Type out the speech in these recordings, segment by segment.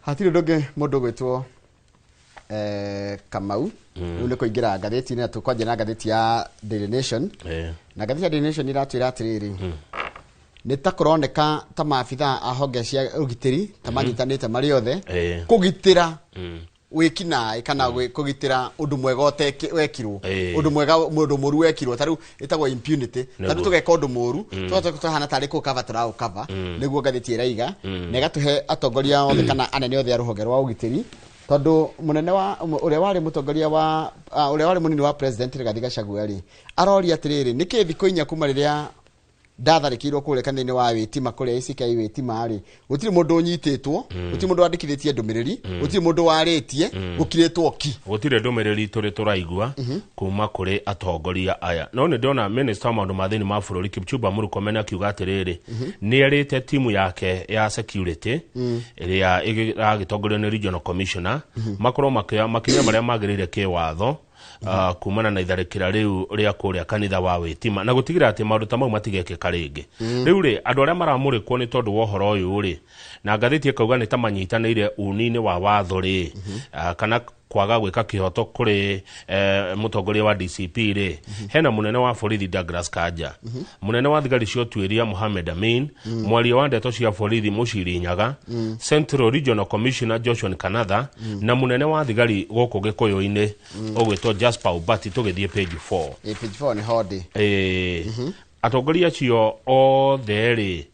Hatirĩ ũndũ ũngĩ mũndũ ũgwĩtwo Kamau. Rĩu nĩ kũingĩra ngathĩti-inĩ na tũkwanjia na ngathĩti ya Daily Nation. Na ngathĩti ya Daily Nation iratwĩra atĩrĩrĩ, nĩ ta kũroneka ta maabithaa a honge cia ũgitĩri ta manyitanĩte marĩ othe kũgitĩra wĩkinaĩ kana kũgitĩra ũndũ mwega wekirwo, ũndũ mwega, ũndũ mũru wekirwo. Ta rĩu ĩtagwo impunity. Ta rĩu tũgeka ũndũ mũru, tũgacoka tũhana tarĩ kũ cover tũraũ cover. Nĩguo ngathĩti ĩraiga na ĩgatũhe atongoria othe kana anene othe a rũhonge rwa ũgitĩri, tondũ mũnene wa ũrĩa warĩ mũtongoria wa ũrĩa warĩ mũnini wa president Rigathi Gachagua rĩ, aroria atĩrĩrĩ, nĩkĩ thikũ 4 kuma rĩrĩa ndatharĩkĩirwo kũrĩa kanitha-inĩ wa Wĩtima, kũrĩa ACK Wĩtima rĩ, gũtirĩ mũndũ ũnyitĩtwo, gũtirĩ mũndũ wandĩkithĩtie ndũmĩrĩri, gũtirĩ mũndũ warĩtie, gũkirĩtwo ki? Gũtirĩ ndũmĩrĩri tũrĩ tũraigua kuma kũrĩ atongoria aya. No nĩ ndĩrona minister wa maũndũ ma thĩinĩ ma bũrũri Kipchumba Murkomen akiuga atĩrĩrĩ, nĩ erĩte timu yake ya security ĩrĩa ĩragĩtongorio nĩ regional commissioner makorwo makĩoya makinya marĩa magĩrĩire kĩwatho kumana na itharĩkĩra rĩu rĩa kũrĩa kanitha wa Wĩtima na gũtigĩrĩra atĩ maũndũ ta mau matigekĩka rĩngĩ. Rĩu rĩ, andũ arĩa maramũrĩkwo nĩ tondũ wa ũhoro ũyũ rĩ, na ngathĩti ĩkauga nĩ ta manyitanĩire uni-inĩ wa watho rĩ, kana kwaga gwĩka kĩhoto kũrĩ mũtongoria wa DCP rĩ, hena mũnene wa borithi Douglas Kanja, mũnene wa thigari cia ũtuĩria Mohamed Amin, mwaria wa ndeto cia borithi Mũciri Nyaga, Central Regional Commissioner Joshua Kanatha, na mũnene wa thigari gũkũ Gĩkũyũ-inĩ ũgwĩtwo Jasper Ubati. Tũgĩthiĩ page 4. Page 4 nĩ hodi. Atongoria acio othe rĩ,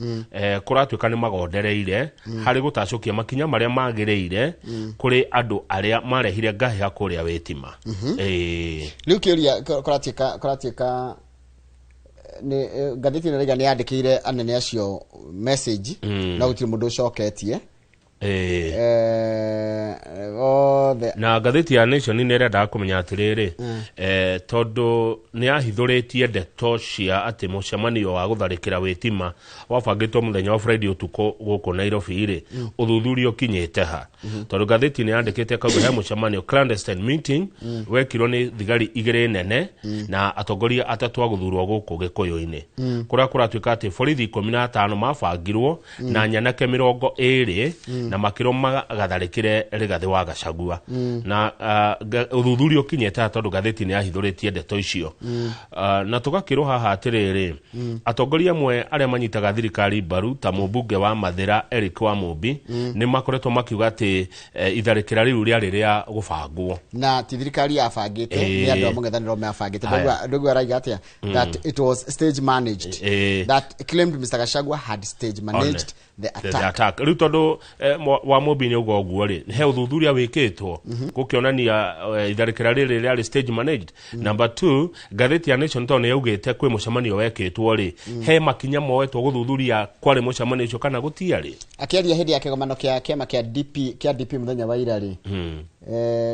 kũratuĩka nĩ magondereire harĩ gũtacũkia makinya marĩa magĩrĩire kũrĩ andũ arĩa marehire ngahĩha kũrĩa Wĩtima. Rĩu kĩũria kũratuĩka nĩ ngathĩti ĩno ĩraiga nĩ yandĩkĩire anene acio message, no gũtirĩ mũndũ ũcoketie. Othe. Na ngathĩti ya Nation nĩ ĩrendaga kũmenya atĩrĩrĩ, tondũ nĩ yahithũrĩtie ndeto cia atĩ mũcemanio wa gũtharĩkĩra Wĩtima wabangĩtwo mũthenya wa Friday ũtukũ gũkũ Nairobi rĩ, ũthuthuria ũkinyĩte ha? Tondũ ngathĩti nĩ yandĩkĩte kauga he mũcemanio, clandestine meeting, wekirwo nĩ thigari 2 nene na atongoria 3 a gũthurwo gũkũ Gĩkũyũ-inĩ, kũrĩa kũratuĩka atĩ borithi 15 mabangirwo na nyanake 20 na makĩrwo magatharĩkĩre Rigathĩ wa Gachagua. Na ũthuthuria ũkinyĩte ha? Tondũ ngathĩti nĩ yahithũrĩtie ndeto icio. Na tũgakĩrwo haha atĩrĩrĩ, atongoria amwe arĩa manyitaga thirikari mbaru ta mũmbunge wa Mathĩra Eric wa Mũmbi nĩ makoretwo makiuga atĩ itharĩkĩra rĩu rĩarĩ rĩa gũbangwo. Na ti thirikari yabangĩte, nĩ andũ a mũng'ethanĩro mabangĩte. Haya. Ndũigua araiga atĩa? That it was stage managed, that claimed Mr. Gachagua had stage managed the the attack. Attack. Rĩu tondũ wa Mũmbi nĩ ũguo ũguo rĩ, he ũthuthuria wĩkĩtwo gũkĩonania itharĩkĩra rĩrĩ rĩarĩ stage managed? Number two, ngathĩti ya Nation tondũ nĩ yaugĩte kwĩ mũcemanio wekĩtwo rĩ, he makinya moetwo gũthuthuria kwarĩ mũcemanio ũcio kana gũtiarĩ? Akĩaria hĩndĩ ya kĩgomano kĩa kĩama kĩa DP kĩa DP mũthenya wa ira rĩ,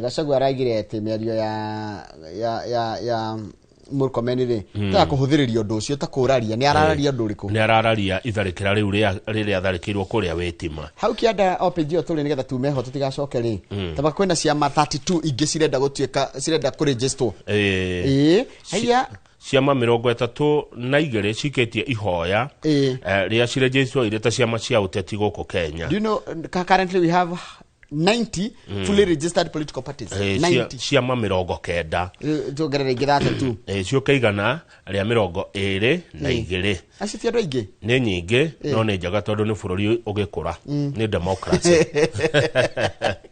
Gachagua araigire atĩ mĩario ya Murkomen rĩ, ta kũhũthĩrĩria ũndũ ũcio, ta kũraria nĩ arararia ũndũ ũrĩkũ. Nĩ arararia itharĩkĩra rĩu rĩrĩa atharĩkĩirwo kũrĩa Wĩtima. Hau kĩanda o page ĩyo tũrĩ, nĩgetha tume ho tũtigacoke rĩ, taba kwĩna ciama 32 ingĩ cirenda gũtuĩka, cirenda kũregisterwo. Ĩĩ, haiya. Ciama 32 cikĩtie ihoya rĩa ciregisterwo irĩ ta ciama cia ũteti gũkũ Kenya. Do you know currently we have 90 fully registered political parties? 90. Ciama 90. Tuongerere ingĩ 32. Ciũke 122. Acio ti andũ aingĩ. Nĩ nyingĩ, no nĩ njega tondũ nĩ bũrũri ũgĩkũra, nĩ democracy.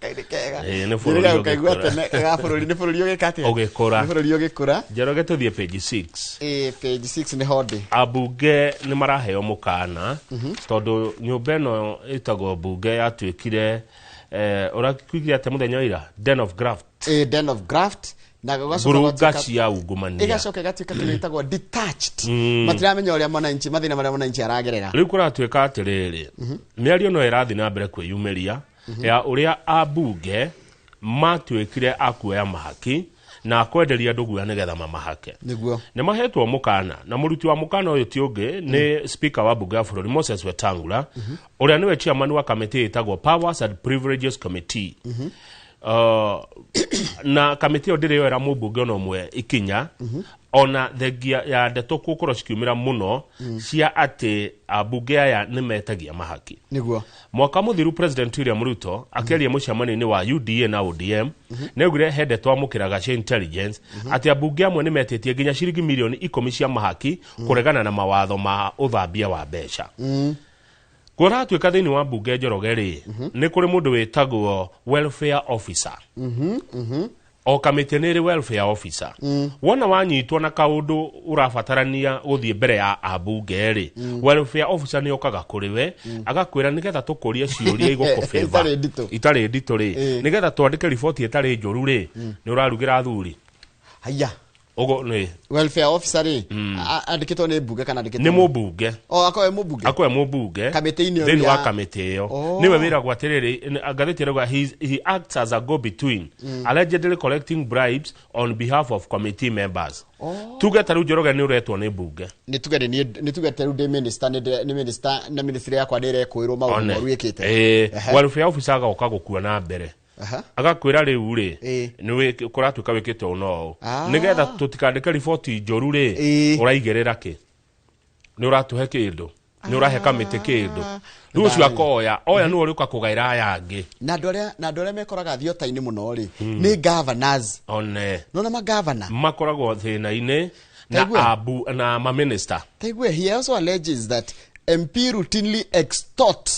Kaĩ nĩ kega. Nĩ bũrũri Njĩrĩga ũkaigua ũgĩkũra. tene ga bũrũri, nĩ bũrũri ũgĩka atĩa? Ũgĩkũra. Nĩ bũrũri ũgĩkũra. Njoroge, tũthiĩ page 6. Page 6 nĩ hondĩ. Ambunge nĩ maraheo mũkana tondũ nyũmba ĩno ĩtagwo mbunge yatuĩkire, ũrakuigire atĩa mũthenya wa ira, den of graft. Den of graft, na gũgacoka ngurunga cia ungumania. Ĩgacoka ĩgatuĩka kĩndũ gĩtagwo detached, matiramenya ũrĩa mwananchi, mathĩna marĩa mwananchi aragerera. Rĩu kũratuĩka atĩrĩrĩ, mĩario no ĩrathiĩ na mbere kwĩyumĩria ya ũrĩa ambunge matuĩkire a kuoya mahaki na kwenderia andũ guoya nĩgetha mamahake. Nĩ mahetwo mũkana, na mũruti wa mũkana ũyũ ti ũngĩ nĩ speaker wa mbunge ya bũrũri Moses Wetangula, ũrĩa nĩwe chairman wa kamĩtĩ ĩtagwo Powers and Privileges Committee. Na kamĩtĩ ĩyo ndĩrĩ yoera mũmbunge ona ũmwe ikinya, ona thengia ya ndeto gũkorwo cikiumĩra mũno cia atĩ ambunge aya nĩ metagia mahaki. Niguo. Mwaka mũthiru President William Ruto akĩaria mũcemanio-inĩ wa UDA na ODM nĩaugire he ndeto amũkĩraga cia intelligence atĩ ambunge amwe nĩ metĩtie nginya ciringi mirioni 10 cia mahaki kũregana na mawatho ma ũthambia wa mbeca. Kũratuĩka thĩinĩ wa mbunge, Njoroge, rĩ, nĩ kũrĩ mũndũ wĩtagwo welfare officer. O kamĩtĩ nĩ ĩrĩ welfare officer. Wona wanyitwo na kaũndũ ũrabatarania gũthiĩ mbere ya ambunge rĩ, welfare officer nĩ okaga kũrĩ we agakwĩra nĩgetha tũkũrie ciũria igũkũbĩva Itarĩ nditũ. Itarĩ nditũ rĩ, nĩgetha twandĩke riboti ĩtarĩ njũru rĩ, nĩ ũrarugĩra athuri. Haya. Ũguo nĩ Welfare officer rĩ, andĩkĩtwo nĩ mbunge kana andĩkĩtwo Nĩ mũmbunge. O akorwo e mũmbunge. Akorwo e mũmbunge. Kamĩtĩ-inĩ ĩyo Thĩinĩ wa kamĩtĩ ĩyo. Nĩwe wĩragwo atĩrĩrĩ, ngathĩti ĩrauga he acts as a go between, allegedly collecting bribes on behalf of committee members. Tuge ta rĩu, Njoroge, nĩ ũretwo nĩ mbunge. Nĩ tuge nĩ niĩ, nĩ tuge ta rĩu ndĩ minister, nĩ minister na ministry yakwa nĩ ĩrekũĩrwo maũndũ One. moru ĩkĩte. Welfare officer agoka gũkua na mbere, agakwĩra rĩu rĩ, nĩ kũratuĩka wĩkĩte ũũ na ũũ, nĩgetha tũtikandĩke riboti njũru rĩ, ũraigĩrĩra kĩ, nĩ ũratũhe kĩndũ, nĩ ũrahe kamĩtĩ kĩndũ. Rĩu ũcio akoya oya nĩwe ũrĩũka kũgaĩra aya angĩ. Na andũ arĩa mekoraga thiota-inĩ mũno rĩ, nĩ governors. One. Nona magavana Makoragwo thĩna-inĩ na Taigua. abu na maminista. Taigue, he also alleges that MP routinely extort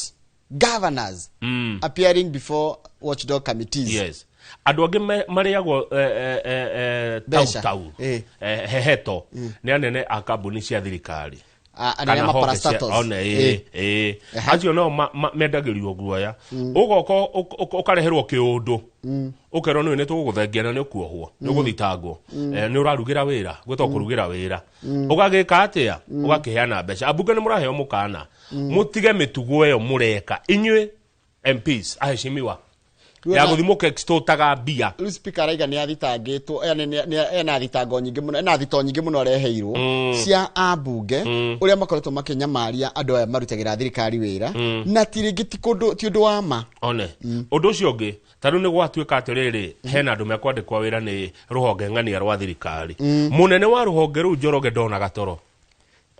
governors appearing before watchdog committees. Yes, andũ angĩ marĩagwo tau Mbeca. tau, heheto nĩ anene a kambuni cia thirikari. Anene Kana a honge parastatals. One, ĩ acio nao mendagĩrio guoya, ũgoka ũkareherwo kĩũndũ, ũkerwo nĩ nĩ tũgũgũthengia na nĩ ũkuohwo, nĩ ũgũthitangwo, nĩ ũrarugĩra wĩra, gwĩtwo kũrugĩra wĩra. Ũgagĩka atĩa? Ũgakĩheana mbeca. Ambunge nĩ mũraheo mũkana mũtige mĩtugo ĩyo mũreka inyuĩ MPs aheshimiwa ya gũthiĩ mũkextotaga mbia. Rĩu speaker araiga nĩ athitangĩtwo, ena thitango nyingĩ mũno, ena thito nyingĩ mũno areheirwo cia ambunge ũrĩa makoretwo makĩnyamaria andũ aya marutagĩra thirikari wĩra, na ti rĩngĩ ti kũndũ, ti ũndũ wa ma. One, ũndũ ũcio ũngĩ, ta rĩu nĩ gwatuĩka atĩrĩrĩ, hena andũ mekwandĩkwo wĩra nĩ rũhonge ng'ania rwa thirikari. Mũnene wa rũhonge rũu, Njoroge, ndonaga toro.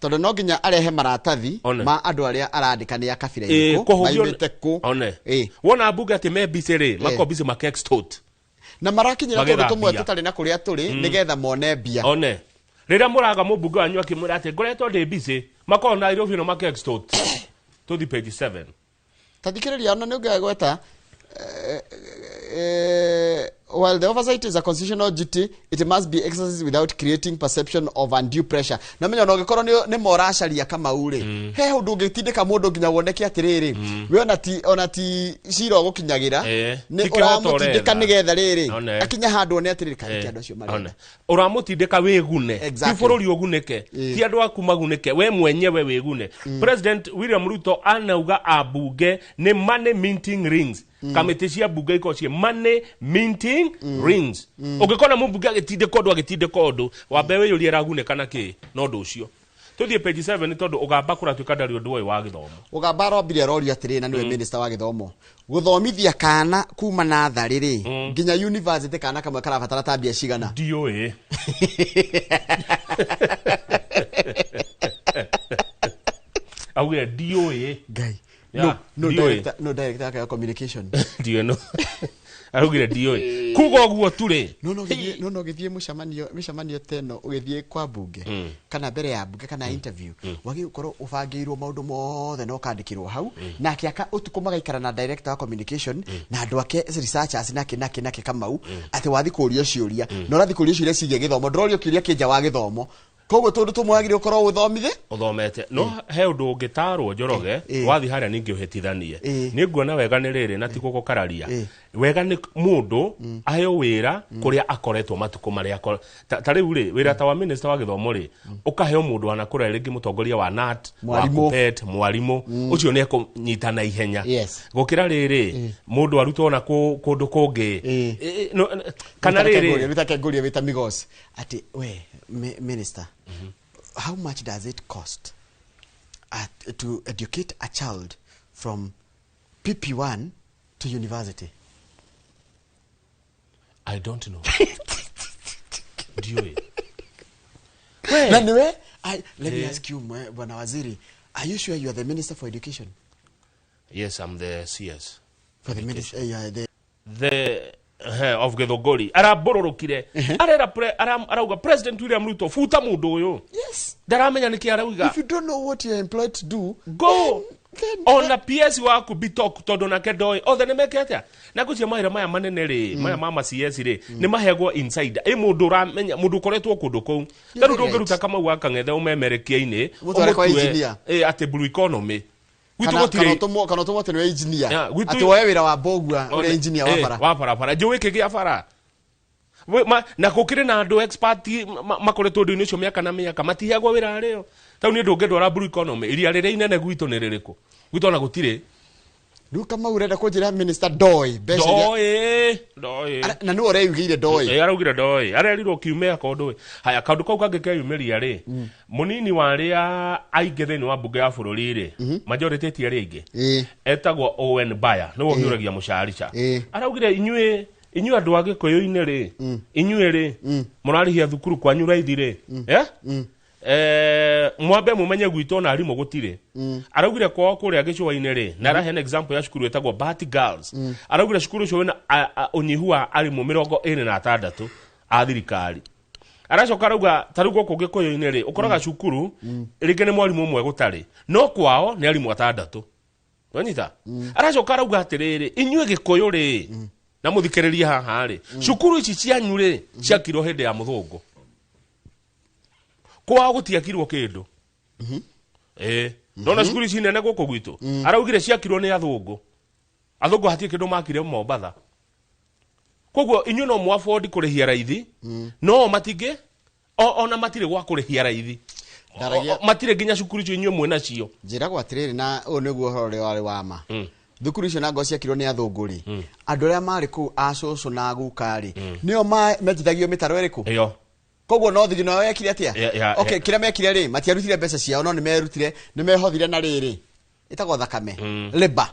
Tondũ no nginya arehe maratathi One. ma andũ arĩa arandĩka nĩ a kabira Ĩ, ĩrĩkũ, kũhũthio- maimĩte kũ. One. Ĩ. Wona mbunge atĩ me busy rĩ, makoragwo busy make-extort. Na marakinyĩra Magetha tũndũ tũmwe mbia. tũtarĩ na kũrĩa tũrĩ nĩgetha mone mbia. One, rĩrĩa mũraga mũmbunge wanyu akĩmwĩra atĩ ngoretwo ndĩ busy, makoragwo Nairobi no make-extort. Tũthi page 7. Ta thikĩrĩria, ona nĩ ũngĩgweta, while the oversight is a constitutional duty, it must be exercised without creating perception of undue pressure. Na menya ona ũngĩkorwo nĩ moracaria Kamau rĩ, he ũndũ ũngĩtindĩka mũndũ nginya woneke atĩrĩrĩ, we ona ti cira ũgũkinyagĩra, nĩ Ti kĩhoto ũramũtindĩka ũretha. nĩgetha rĩrĩ One. akinya handũ one atĩrĩrĩ, kaĩ andũ acio marenda. One, ũramũtindĩka wĩgune. Ti bũrũri ũgunĩke, ti andũ aku magunĩke, we mwenyewe wĩgune. President William Ruto anauga ambunge nĩ money minting rings. Kamĩtĩ cia mbunge ikorwo ciĩ money minting rings. Ũngĩkona mũmbunge agĩtindĩka ũndũ, agĩtindĩka ũndũ, wambe wĩyũrie aragunĩka na kĩ na ũndũ ũcio. Tũthiĩ page 7, tondũ ũgamba kũratuĩka ndarĩ ũndũ ũyũ wa gĩthomo. Ũgamba arombire arorio atĩrĩ, na nĩwe minister wa gĩthomo, gũthomithia kana kuma natharĩ rĩ nginya university, kana kamwe karabatara ta mbia cigana? Ndiũĩ. Augire ndiũĩ. Ngai. Yeah, No, no. ndiũĩ. Director, no director yake ya communication. Ndiũĩ, no araugire ndiũĩ kuga ũguo tu rĩ. No gĩthiĩ mũcemanio, mĩcemanio ta ĩno, ũgĩthiĩ kwa mbunge kana mbere ya mbunge kana interview, wagĩrĩirwo gũkorwo ũbangĩirwo maũndũ mothe na ũkandĩkĩrwo hau, nake aka ũtukũ magaikara na director wa communication na andũ ake researchers nake nake nake Kamau, atĩ wathi kũrio ciũria na ũrathi kũrio ciũria ciĩgiĩ gĩthomo, ndũrorio kĩũria kĩ nja wa gĩthomo, koguo tũndũ tũmwe wagĩrĩirwo gũkorwo ũthomithĩ Ũthomete, no he ũndũ ũngĩtarwo, Njoroge. Wathi harĩa ningĩ ũhĩtithanie. Nĩ nguona wega nĩ rĩrĩ, na ti gũgũkararia, wega nĩ mũndũ aheo wĩra kũrĩa akoretwo matukũ marĩa ta rĩu rĩ, wĩra ta wa minister wa gĩthomo rĩ, ũkaheo mũndũ wanakũra, rĩngĩ mũtongoria wa NAT, wa Mwarimũ. KUPPET, mwarimũ ũcio nĩ ekũnyita na ihenya gũkĩra rĩrĩ mũndũ arutwo na kũndũ kũngĩ. No, kana rĩrĩ Rĩrĩ ngũrie wĩta Migos atĩ we minister, how much does it cost to educate a child from PP1 to university? I don't know, ndiũĩ. Na niwe let me ask you, bwana waziri, are you sure you are the minister for education? Yes, I'm the CS. For the minister, you are the The of Githũngũri arambũrũrũkire, arera arauga President William Ruto, buta mũndũ ũyũ. Ndaramenya nĩkĩ arauga. If you don't know what you're employed to do, go. Then Ona PS waku Bitok, tondũ nake ndoĩ othe nĩ meke atĩa. Na ngwĩciria mawĩra maya manene rĩ, maya ma CS rĩ, nĩ maheagwo insider, ĩ mũndũ ũramenya, mũndũ ũkoretwo kũndũ kũu. Ta rĩu very right. ndũngĩruta Kamau wa Kang'ethe ũmemerekia-inĩ Mũtware kwa ũmũtue, engineer. Atĩ blue economy gwitũ kana gũtirĩ. kana ũtũmwo atĩ nĩwe engineer. Yeah, Atĩ woe wĩra wa Mbũgua ũrĩa engineer wa bara. Wa barabara njũĩ kĩ gĩa bara. Na gũkĩrĩ na andũ expert makoretwo ũndũ-inĩ ũcio mĩaka na mĩaka, matiheagwo wĩra arĩo. Tau niĩ ndũngĩndwara blue economy, iria rĩrĩa inene gwitũ nĩ rĩrĩkũ? Gwitũ ona gũtirĩ. Rĩu Kamau ũrenda kũnjĩra minister ndoĩ mbeca iria Ndoĩ, ndoĩ. Na nĩwe ũreyugĩire ndoĩ. Araugire ndoĩ, arerirwo kiumia kaũndũ. Haya, kaũndũ kau kangĩ keyumĩria rĩ, mũnini wa arĩa aingĩ thĩinĩ wa mbunge ya bũrũri rĩ, majority ti arĩa aingĩ, etagwo Owen Baya, nĩwe ũhiũragia mũcarica. Araugire inyuĩ andũ a Gĩkũyũ-inĩ rĩ, inyuĩ rĩ mũrarĩhia thukuru kwanyu raithi rĩ, eh? Mwambe mumenye gwitũ ona arimũ gũtirĩ. Araugire kwao kũrĩa gĩcũa-inĩ rĩ, na araheana example ya cukuru ĩtagwo Bahati Girls. Araugire cukuru ũcio wĩna ũnyihu wa arimũ 26 a thirikari. Aracoka arauga ta rĩu gũkũ Gĩkũyũ-inĩ rĩ, ũkoraga cukuru rĩngĩ nĩ mwarimũ ũmwe gũtarĩ, no kwao nĩ arimũ atandatũ. Wanyita? Aracoka arauga atĩrĩrĩ, inyuĩ Gĩkũyũ rĩ, na mũthikĩrĩrie haha rĩ, cukuru ici cianyu rĩ ciakirwo hĩndĩ ya mũthũngũ, kwao gũtiakirwo kĩndũ. Ndona cukuru ici nene gũkũ gwitũ, araugire ciakirwo nĩ athũngũ. Athũngũ hatirĩ kĩndũ makire Mombatha, koguo inyuĩ no mũ-afford kũrĩhia raithi, no matingĩ ona matirĩ gwa kũrĩhia raithi. Matirĩ nginya cukuru icio inyuĩ mwĩ nacio. Njĩragwo atĩrĩrĩ, na ũyũ nĩguo ũhoro ũrĩa warĩ wa ma, thukuru icio na ngo ciakirwo nĩ athũngũ rĩ, andũ arĩa marĩ kũu a cũcũ na guka rĩ, nĩo menjithagio mĩtaro ĩrĩkũ. Ĩyo. Koguo no thigi no wekire atĩa? Yeah. Okay, kĩrĩa mekire rĩ, matiarutire mbeca ciao, no nĩ merutire, nĩ mehothire na rĩrĩ ĩtagwo thakame, labour.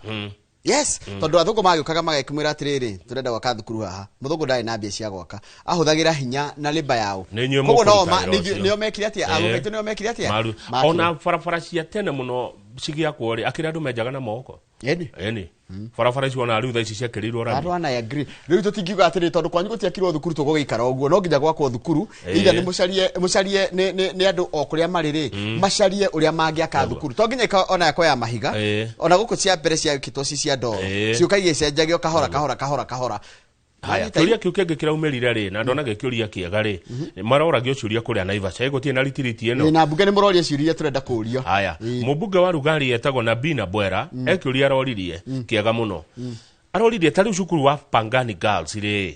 Yes, tondũ athũngũ magĩũkaga magekĩmwĩra atĩrĩrĩ, tũrenda gwaka thukuru haha. Mũthũngũ ndarĩ na mbia cia gwaka, ahũthagĩra hinya na labour yao. Nĩ inyuĩ Koguo no mũkũruta wĩra ũcio. nĩo mekire atĩa? Athũngũ aitũ nĩo mekire atĩa? Makire. Ona barabara cia tene mũno cigĩakwo rĩ, akĩrĩ andũ menjaga na moko. Ĩni. Ĩni barabara icio ona rĩu thaa ici ciakĩrĩirwo rami. Andũ ana agree. Rĩu tũtingiuga atĩrĩ tondũ kwanyu gũtiakirwo thukuru tũgũgĩikara ũguo, no nginya gwakwo thukuru. Either nĩ mũcarie nĩ andũ o kũrĩa marĩ rĩ, macarie ũrĩa mangĩaka thukuru, to nginya ona yakwo ya mahiga. Ona gũkũ cia mbere ciakĩtwo ci cia ndoro, ciũka igĩcenjagio kahora kahora kahora kahora. Haya, Wanyita. kĩũria kĩu kĩngĩ kĩraumĩrire rĩ, na ndona gĩkĩũria kĩega rĩ, maroragio ciũria kũrĩa Naivasha, gũtirĩ na ritiriti ĩno. Ĩĩ, na mbunge nĩ mũroria ciũria iria tũrenda kũũrio. Haya, mũmbunge wa Rugari etagwo Nabina Bwera ekĩũria aroririe kĩega mũno. Aroririe ta rĩu cukuru wa Pangani Girls rĩ,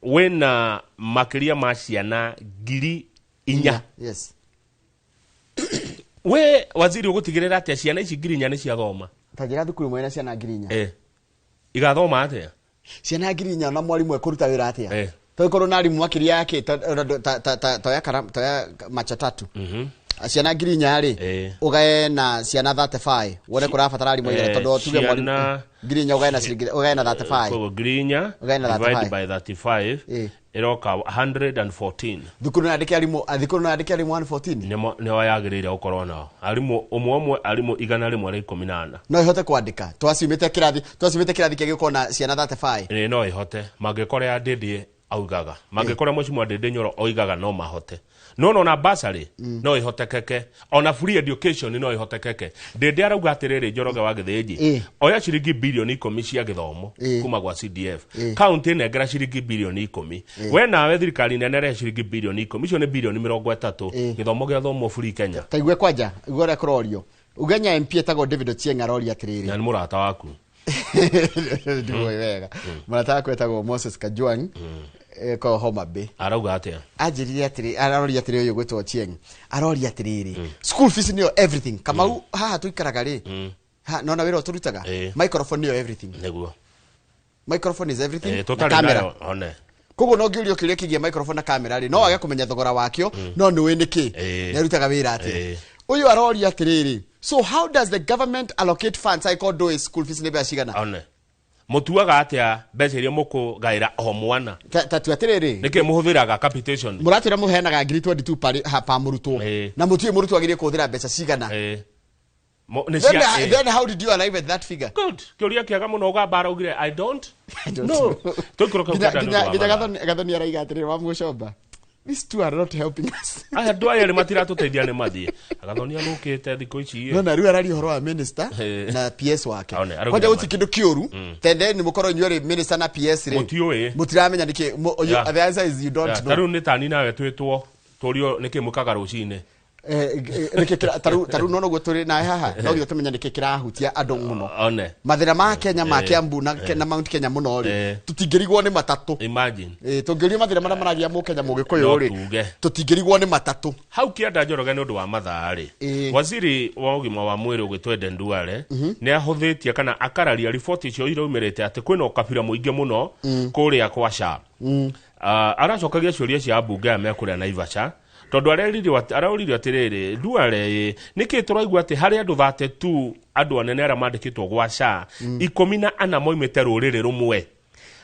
wĩna makĩria ma ciana 4,000. We waziri ũgũtigĩrĩra atĩa ciana ici 4,000 nĩ ciathoma? Ta njĩra thukuru ĩmwe ĩna ciana 4,000. Igathoma atĩa? Ciana 4,000 na mwarimũ ekũruta wĩra atĩa? Tũgĩkorwo na arimũ makĩria yake toya toya macho tatu, ciana 4,000 rĩ, ũgae na ciana 35, wone kũrabatara arimũ aigana, tondũ tuge mwarimũ 4,000 ũgae na ciringi, ũgae na 35. Koguo 4,000 Ũgae na divide 35. by 35 ĩroka 114. Thukuru no yandĩke arimũ, thukuru no yandĩke arimũ 114? Nĩo yagĩrĩire gũkorwo nao arimũ ũmwe ũmwe, arimũ 114. No ihote kwandĩka twacimĩte kĩrathi kĩngĩ na ciana 35? Ĩĩ, no ĩhote mangĩkorwo ya Ndĩndĩ augaga, mangĩkorwo mheshimiwa Ndĩndĩ Nyoro oigaga no mahote, no nona bursary no ĩhotekeke, ona free education no ĩhotekeke. Ndĩndĩ arauga atĩrĩrĩ, Njoroge wa Gĩthĩnji, oya ciringi bilioni 10 cia gĩthomo kuma gwa CDF, kaunti nengera ciringi bilioni 10, we nawe thirikari nene rehe ciringi bilioni 10, icio nĩ bilioni 30, gĩthomo gĩathomwo free Kenya. Ta igue kwanja, igue ũrĩa kũrorio Ugenya. MP etagwo David Ochieng aroria atĩrĩrĩ. Na nĩ mũrata waku. Ndiũĩ wega, mũrata wakwa etagwo Moses Kajwang, ko Homa Bay. Arauga atĩa? Anjĩrire atĩrĩ, aroria atĩrĩ, ũyũ gwĩtwo Ochieng aroria atĩrĩrĩ, school fees nĩyo everything. Kamau, haha tũikaraga rĩ, ha, nona wĩra ũtũrutaga, microphone nĩyo everything. Nĩguo. Microphone is everything na Tũtarĩ camera. nayo one. Koguo no ngĩũrio kĩũria kĩgiĩ microphone na camera rĩ, no wage kũmenya thogora wakĩo, no nĩ ũĩ nĩkĩ nĩ arutaga wĩra atĩa. Ũyũ aroria atĩrĩrĩ, so how does the government allocate funds angĩkorwo ndũĩ school fees nĩ mbeca cigana? One Mutuaga atia mbeca iria mukugaira o mwana? Ta tu atiriri. Niki muhuthiraga capitation? Muratwira muheanaga ngiri 22 pari pa murutwo. Na mutuĩ murutwo agirie kuhuthira mbeca cigana. Then how did you arrive at that figure? Good. Kiuria kiaga muno ugambara ugire I don't know. Tukoroka nginya Gathoni araiga atiriri wa mucomba. These two are not helping us. Aya andũ aya matirateithia nĩ mathiĩ. Gathoni anũkĩte thikũ ici. No na rĩu araria ũhoro wa minister na PS wake. Kwanja gũtirĩ kĩndũ kĩũru. Tende nĩ mũkorwo inyuĩ minister na PS rĩ. Mũtiũĩ. Mũtiramenya nĩkĩ. The answer is you don't know. Ta rĩu nĩ tani nawe twĩtwo tũrio nĩkĩ mũkaga rũcinĩ. Nĩkĩ taru no noguo tũrĩ nawe haha no githĩ tũmenye nĩkĩ kĩrahutia andũ mũno. Mathĩna ma Kenya ma Kiambu na Mount Kenya mũno rĩ tũtingĩrigwo nĩ matatũ. Imagine. Tũngĩũrio mathĩna marĩa maragia mũkenya mũgĩkũyũ rĩ tũtingĩrigwo nĩ matatũ. Hau kĩanda Njoroge nĩ ũndũ wa mathaa rĩ waziri wa ũgima wa mwĩrĩ ũgĩtwo Eden Duale nĩ ahũthĩtie kana akararia riboti icio iraumĩrĩte atĩ kwĩna ũkabira mũingĩ mũno kũrĩa kwa SHA. Aracokagia ciũria cia ambunge aya me kũrĩa Naivasha tondu aroririo atiriri Duale niki turaigua ati hari andu 32 andu anene aria mandikitwo gwa SHA 14 moimite ruriri rumwe.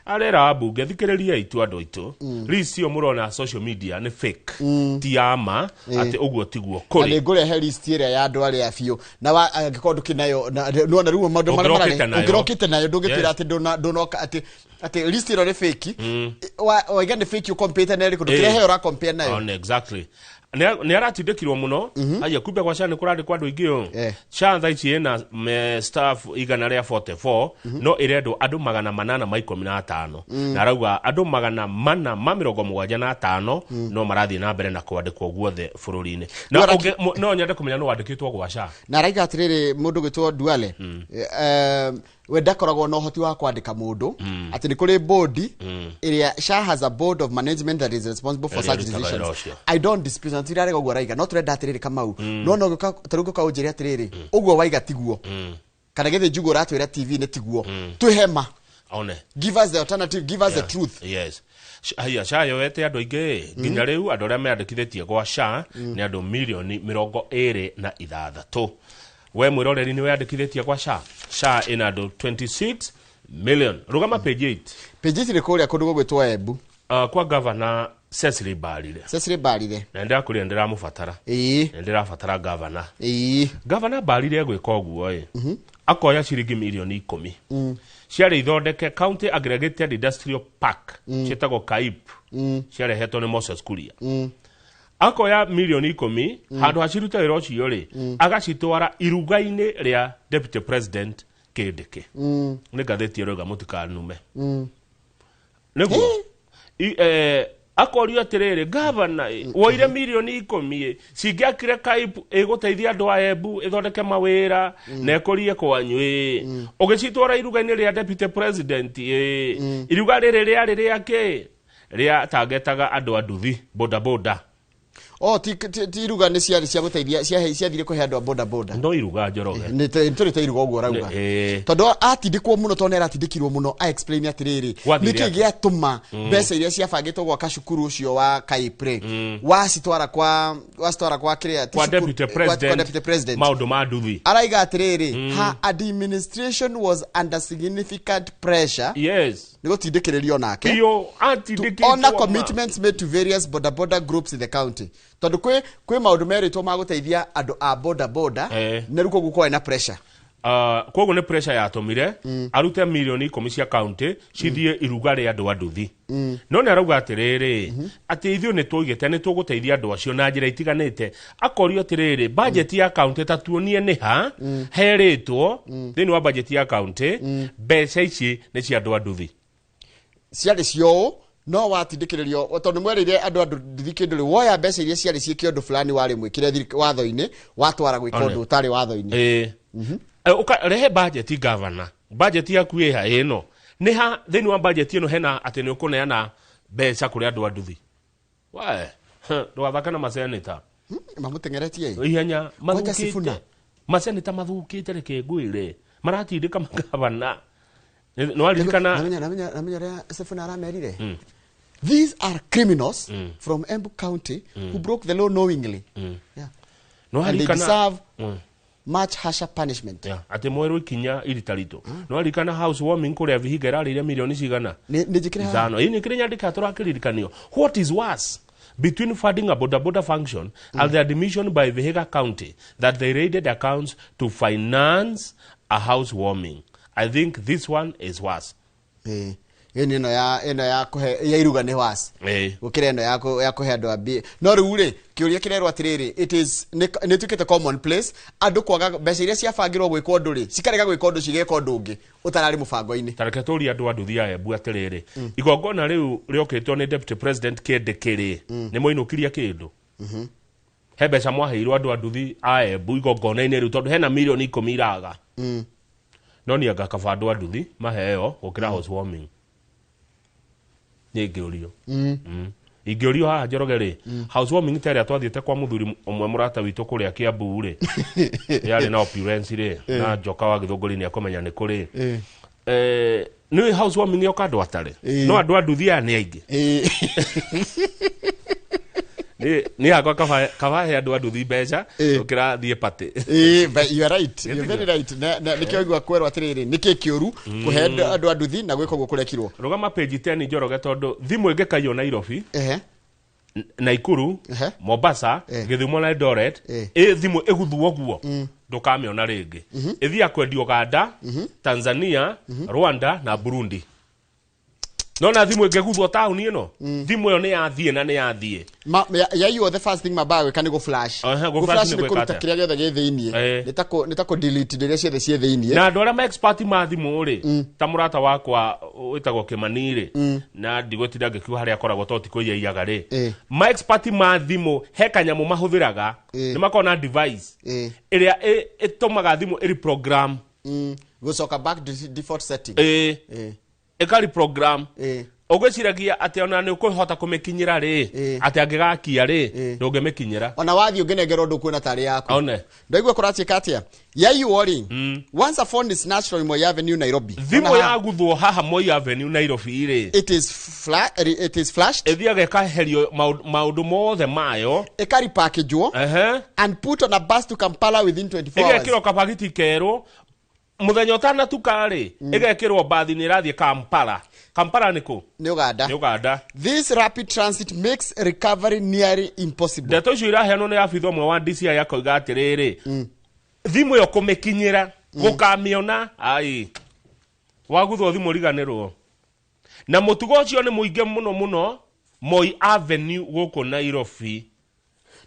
Arera ambunge thikiriria itu andu aitu list iyo murona social media ni fake ti ama ati uguo tiguo kuri na ngurehe list ira ya andu aria biu na angikorwo ndukinayo nona riu maundu maria ungirokite nayo ndungitwira ati ndunoka ati list iro ni fake waiga ni fake ukompete na iriku ndukirehe ura compare nayo. Exactly. Ni aratindikirwo muno aya kumbe kwa SHA ni kurandikwo andu aingi u SHA thaa ici ina staff 144 no irendwo andu 815 na arauga andu 475 no marathie na mbere na kwandikwo guothe bururi-ini na no nyende kumenya no wandikitwo gwa SHA. Na araiga atiriri mundu gwitwo Duale we ndakoragwo na ũhoti wa kwandĩka mũndũ atĩ nĩ kũrĩ board ĩrĩa SHA has a board of management that is responsible for such decisions. I don't dispute na tirarega ũguo araiga no tũrenda atĩrĩrĩ Kamau no no tarĩu ngũka ũnjĩre atĩrĩrĩ ũguo waiga tiguo kana gĩthĩ njugu ũratwĩra TV nĩ tiguo twĩhema. Give us the alternative, give us the truth. Yes. Haya SHA yoete andũ aingĩ nginya rĩu andũ arĩa meandĩkithĩtie gwa SHA nĩ andũ mirioni 26. We mwiroreri ni weyandĩkithĩtie kwa SHA. SHA ina andũ 26 million. Rugama page 8. Page 8 nĩ kũrĩa kũndũ gũgwĩtwo Embu. Kwa governor Cecily Mbarire. Cecily Mbarire. Na ndĩrakũria ndĩramũbatara. Na ndĩrabatara governor. Governor Mbarire egwĩka ũguo ĩ. Akoya ciringi mirioni 10. Ciarĩ ithondeke County Aggregated Industrial Park. Ciĩtagwo CAIP. Ciarehetwo nĩ Moses Kuria. Akoya mirioni 10 handu haciruta wĩra ũcio rĩ agacitwara iruga-inĩ rĩa Deputy President Kindiki. Nĩ ngathĩti ĩrauga mũtikanume. Nĩguo akorio atĩrĩrĩ gavana woire mirioni 10 cingĩakire CAIP ĩgũteithia andũ a Embu ĩthondeke mawĩra na ĩkũrie kwanyu ũgĩcitwara iruga-inĩ rĩa Deputy President iruga rĩrĩ rĩarĩ rĩake rĩa tagetaga andũ a nduthi boda boda. Oh, ti iruga nĩ ciarĩ cia gũteithia ciathire kũhe andũ a boda boda. No iruga Njoroge. Nĩ tũrĩ ta iruga ũguo arauga. Tondũ atindĩkwo mũno tondũ nĩ aratindĩkirwo mũno a explain atĩrĩrĩ nĩkĩ gĩatũma mbeca iria ciabangĩtwo gwaka cukuru ũcio wa CAIP rĩ wacitwara kwa kĩrĩa kwa Deputy President maũndũ ma nduthi. Araiga atĩrĩrĩ her administration was under significant pressure. Yes. Nĩ gũtindĩkĩrĩrio nake. Iyo atindĩkĩtwo. Honor commitments made to various boda boda groups in the county. Tondu kwi maundu meritwo ma guteithia andu a boda boda na riu koguo kwarĩ na pressure. Koguo nĩ pressure yatumire arute mirioni 10 cia county cithie iruga rĩa andũ a nduthi. No nĩ arauga atĩrĩrĩ atĩ ithuĩ nĩ tũigĩte nĩ tũgũteithia andũ acio na njĩra itiganĩte. Akorio atĩrĩrĩ budget ya county ta tuonie nĩ ha herĩtwo thĩinĩ wa budget ya county mbeca ici nĩ cia andũ a nduthi. Ciarĩ cio no watindĩkĩrĩrio tondũ mwerĩire andũ a nduthi kĩndũ rĩ woya mbeca iria ciarĩ ciĩke ũndũ fulani warĩ mwĩkĩre watho-inĩ watwara gwĩka ũndũ ũtarĩ watho-inĩ. Rehe budget governor budget yaku ĩha ĩno nĩ ha thĩinĩ wa budget ĩno hena atĩ nĩ ũkũneana mbeca kũrĩ andũ a nduthi. We ndũgathake na maseneta mamũteng'eretie ihenya mathukĩte maseneta mathukĩte reke ngwĩre maratindĩka magavana. Nĩwaririkana namenya ũrĩa Sifuna aramerire. These are criminals from Embu County who broke the law knowingly. Yeah. No, and they deserve Much harsher punishment. Yeah, atä mwerwo ikinya irita ritå no arikana house warming kå rä a Vihiga ĩrarĩire milioni cigana? Nĩ njĩkĩre haha. Ithano. Ĩ nĩ kĩrĩ nyandĩka tũrakĩririkanio. What is worse between funding a boda boda function and the admission by Vihiga County that they raided accounts to finance a house warming, I think this one is worse. Ĩĩ. Ĩyo nĩ ĩno ya kũhe ya iruga nĩ worse gũkĩra ĩno ya kũhe andũ a mbia. No rĩu rĩ, kĩũria kĩrerwo atĩrĩrĩ, it is nĩ ĩtuĩkĩte common place andũ kwaga mbeca iria ciabangĩrwo gwĩka ũndũ rĩ, cikarega gwĩka ũndũ, cigeka ũndũ ũngĩ ũtararĩ mũbango-inĩ. Tareke tũrie andũ a nduthi ya Embu atĩrĩrĩ, igongona rĩu rĩokĩtwo nĩ deputy president kĩndĩ kĩrĩ nĩ mwainũkirie kĩndũ? He mbeca mwaheirwo andũ a nduthi a Embu igongona-inĩ rĩu? Tondũ hena mirioni 10 iraga. No niĩ anga kaba andũ a nduthi maheo gũkĩra housewarming. Nĩ ingĩũrio. Ingĩũrio haha, Njoroge rĩ, housewarming ta ĩrĩa twathiĩte kwa mũthuri ũmwe mũrata witũ kũrĩa Kiambu rĩ, yarĩ na opulence rĩ, na njoka wa Gĩthũngũri nĩ akũmenya nĩ kũrĩ. Nĩ housewarming yoka andũ atarĩ no andũ a nduthi aya nĩ aingĩ. Nĩ hakwa kaba he andũ a nduthi mbeca gũkĩra thiĩ party. Ĩĩ, but you are right. You're very right. Na nĩkĩo igua kwerwo atĩrĩrĩ, nĩkĩ kĩũru kũhe andũ a nduthi na gwĩka ũguo kũrekirwo? Rũgama page 10, Njoroge, tondũ thimũ ĩngĩkaiywo Nairobi, Naikuru, Mombasa, Gĩthumo na Eldoret, ĩ thimũ ĩguthwo guo ndũkamĩona rĩngĩ. Ĩthiaga kwendio Uganda, Tanzania, Rwanda na Burundi. Nona thimũ ĩngĩguthwo taũni ĩno, thimũ ĩyo nĩ yathiĩ na nĩ yathiĩ. Yaiywo, the first thing mambaga gwĩka nĩ gũ flash. Aha, gũ Gũ flash flash nĩ nĩ gwĩka kũruta atĩa? kĩrĩa gĩothe gĩ thĩiniĩ. Nĩ ta kũ delete indo iria ciothe ciĩ thĩiniĩ. Na andũ arĩa ma expert ma thimũ rĩ, ta mũrata wakwa wĩtagwo Kĩmani rĩ, na ndigũtinda ngĩkiuga harĩa akoragwo tondũ ti kũiyaiyaga rĩ, ma expert ma thimũ he kanyamũ mahũthĩraga. Nĩ makoragwo na device ĩrĩa ĩtũmaga thimũ ĩri program. Gũcoka back to default setting. Ĩkari program. Ũgwĩciragia atĩ ona nĩ ũkũhota kũmĩkinyĩra rĩ, atĩ angĩgakia rĩ, ndũngĩmĩkinyĩra. Ona wathiĩ ũngĩnengerwo ndũkuona tarĩ yaku. One. Ndaigua kũratuĩka atĩa yaiywo rĩ, once a phone is snatched from Moi Avenue, Nairobi. Thimũ Ona yaguthwo haha Moi Avenue, Nairobi rĩ, it is flashed. Ĩthiaga ĩkaherio maũndũ mothe mayo. Ĩkaripakĩjwo and put on a bus to Kampala within 24 hours. Ĩgekĩrwo kabagiti kerũ mũthenya ũtanatuka rĩ, ĩgekĩrwo mbathi nĩ ĩrathiĩ Kampala. Kampala nĩ kũ? Nĩ Uganda. Nĩ Uganda. This rapid transit makes recovery nearly impossible. Ndeto icio iraheanwo nĩ abitha ũmwe wa DCI, akoiga atĩrĩrĩ, thimũ ĩyo kũmĩkinyĩra gũkamĩona ai waguthwo thimũ riganĩrwo. Na mũtugo ũcio nĩ mũingĩ mũno mũno Moi Avenue gũkũ Nairobi.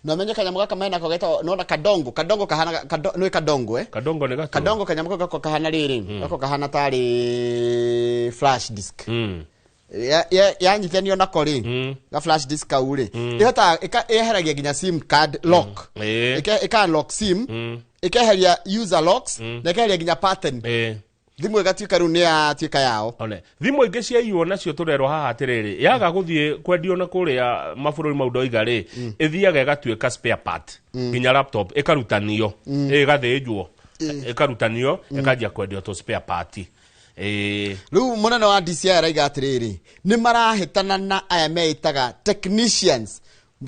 Na menye kanyamũ gaka menako getagwo nona kadongo. Kadongo kahana nĩ kadongo, eh? Kadongo nĩ gatũ. Kadongo, kanyamũ kau gako kahana rĩrĩ, gako kahana tarĩ flash disk. Yanyithanio nako rĩ, ga flash disk kau rĩ, ĩhotaga ĩheragia nginya SIM card lock. Ĩka unlock SIM, ĩkeheria user locks na ĩkeheria nginya pattern. Thimũ ĩgatuĩka rĩu nĩ yatuĩka yao. One thimũ ingĩ ciaiywo nacio tũrerwo haha atĩrĩrĩ, yaga gũthiĩ kwendio na kũrĩa mabũrũri mau ndoiga rĩ, ĩthiaga ĩgatuĩka spare part. Nginya laptop ĩkarutanio, ĩgathĩnjwo, ĩkarutanio, ĩkanjia kwendio tũ spare part. Rĩu mũnene wa DCI araiga atĩrĩrĩ, nĩ marahĩtana na aya meĩtaga technicians,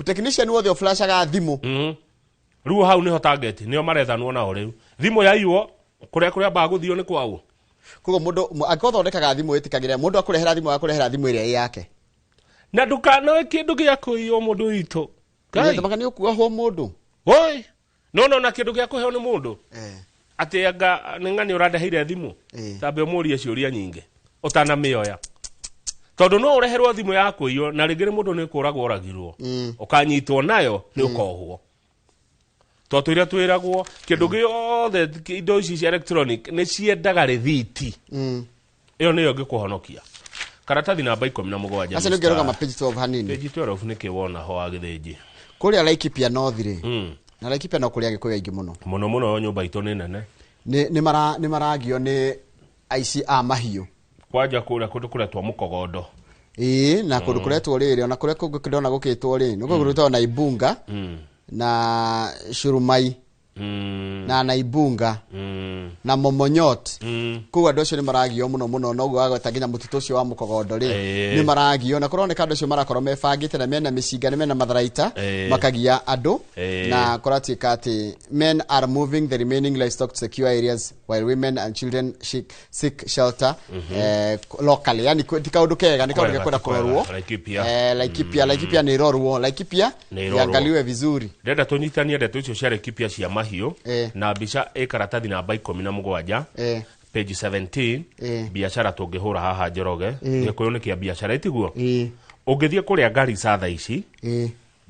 technician wothe ũflashaga thimũ. Rĩu hau nĩho target nĩo marethanwo nao. Rĩu thimũ yaiywo kũrĩa mbaga gũthio nĩ kwaũ? Koguo mũndũ angĩkorwo thondekaga thimũ, ĩtĩkagĩra mũndũ akũrehera thimũ, akũrehera thimũ ĩrĩa ĩ yake. Na ndũkanoe kĩndũ gĩa kũiywo mũndũ witũ. Ngai. Nĩthamaga nĩ ũkuohwo mũndũ. Oi, no no na kĩndũ gĩa kũheo nĩ mũndũ atĩ anga nĩ ng'ani ũrandeheire thimũ, tambe ũmũrie ciũria nyingĩ ũtanamĩoya, tondũ no ũreherwo thimũ ya kũiywo na rĩngĩ nĩ mũndũ nĩ kũragwo oragirwo, ũkanyitwo nayo nĩ ũkohwo. Tondũ tũrĩa twĩragwo kĩndũ gĩothe, indo ici cia electronic nĩ ciendaga rĩthiti. Ĩyo nĩyo ĩngĩkũhonokia. Karatathi namba 17. Aca nĩ ũngĩrũgama page 12 hanini. Page 12 nĩkĩ wona ho wa gĩthĩnji? Kũrĩa Laikipia North rĩ, na Laikipia no kũrĩa Agĩkũyũ aingĩ mũno. Mũno mũno, nyũmba itũ nĩ nene. Nĩ maragio nĩ aici a mahiũ. Kwanja kũrĩa kũndũ kũretwo Mũkogondo. Ĩĩ, na kũndũ kũretwo rĩrĩ, ona kũrĩa kũngĩ ndona gũkĩtwo rĩ, nĩ kũndũ gwĩtagwo na Ibunga na Curumai. Na Naibunga na Momonyot. Kũu andũ acio nĩ maragio mũno mũno, noguo wagweta nginya mũtitũ ũcio wa Mũkogondo rĩ, nĩ maragio na kũroneka andũ acio marakorwo mebangĩte na mena mĩcinga, nĩ mena matharaita, makagia andũ. Na kũratuĩka atĩ men are moving the remaining livestock to secure areas while women and children seek shelter locally. Yani ti kaũndũ kega, nĩ kaũndũ Kwega, gekwenda ti kwega. kũrorwo. Laikipia. Laikipia nĩ ĩrorwo, Laikipia Nĩ ĩrorwo. iangaliwe vizuri. Ndĩrenda tũnyitanie ndeto icio cia Laikipia cia mahiũ na mbica ĩ karatathi namba 17, page 17. Biacara tũngĩhũra haha, Njoroge, Gĩkũyũ nĩ kĩa biacara, ĩtiguo? Ĩĩ. Ũngĩthiĩ kũrĩa Garissa thaa ici,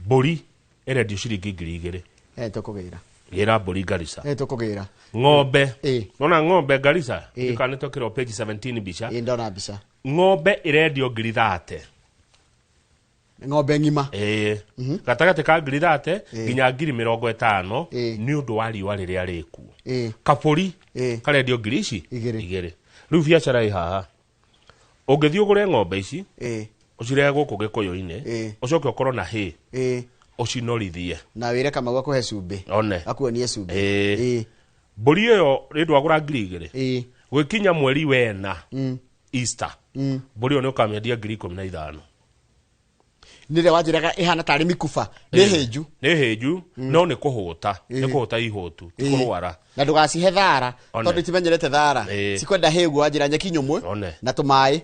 mbũri ĩrendio ciringi 2000. Tũkũgĩra. Gĩra mbũri Garissa. Tũkũgĩra. Ng'ombe, nona ng'ombe Garissa, ndikana nĩtwekĩrwo page 17 mbica. Ĩĩ, ndona mbica. Ng'ombe ĩrendio 30,000. Ng'ombe ng'ima? Ĩĩ, gatagatĩ ka 30,000 nginya 50,000, nĩ ũndũ wa riũa rĩrĩa rĩkuo. Kabũri karendio ngiri ici 2,000. 2,000. Rĩu biacara ĩ haha, ũngĩthiĩ ũgũre ng'ombe ici, ũcirehe gũkũ Gĩkũyũ-inĩ, ũcoke ũkorwo na hay, ũcinorithie, na wĩre Kamau akũhe cumbĩ, one akuonie cumbĩ. Mbũri ĩyo rĩndũ wagũra 2000, gwĩkinya mweri wena, Easter, mbũri ĩyo nĩ ũkamĩendia 15,000. Nĩ rĩrĩa wanjĩraga ĩhana tarĩ mikuba, nĩ hĩnju. Nĩ hĩnju, no nĩ kũhũta, nĩ kũhũta ihũtu, ti kũrwara. Na ndũgacihe thara, One. tondũ itimenyerete thara. Cikwenda hĩ ũguo wanjĩra, nyeki nyũmũ One. na tũmaĩ.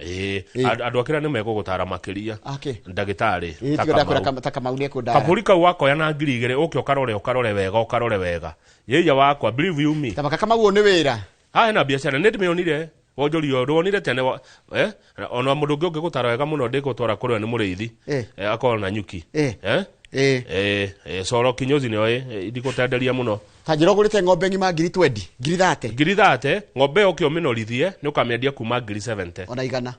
Andũ akĩra nĩ megũgũtara makĩria. Akĩ? Ndagĩtarĩ ta Tiga ndakwĩra. Kamau. Ta Kamau nĩ ekũndara. Kabũri kau wakoya na 2000, ũke ũkarore, ũkarore wega, ũkarore wega, yĩia wakwa, believe you me. Tamaka Kamau, ũyũ nĩ wĩra. Haha hena biacara, nĩ ndĩmĩonire wonjoria ũyũ ndwonire tene ona mũndũ ũngĩ ũngĩgũtara wega mũno, ndĩgũtwara kũrĩa nĩ mũrĩithi. Akorwo na nyuki. Coro kinyozi nĩoĩ, ndikũtenderia mũno. Ta njĩra, ũgũrĩte ng'ombe ng'ima 20,000, 30,000? 30,000. Ng'ombe ĩyo ũke ũmĩnorithie, nĩ ũkamĩendia kuma 70,000. Ona igana.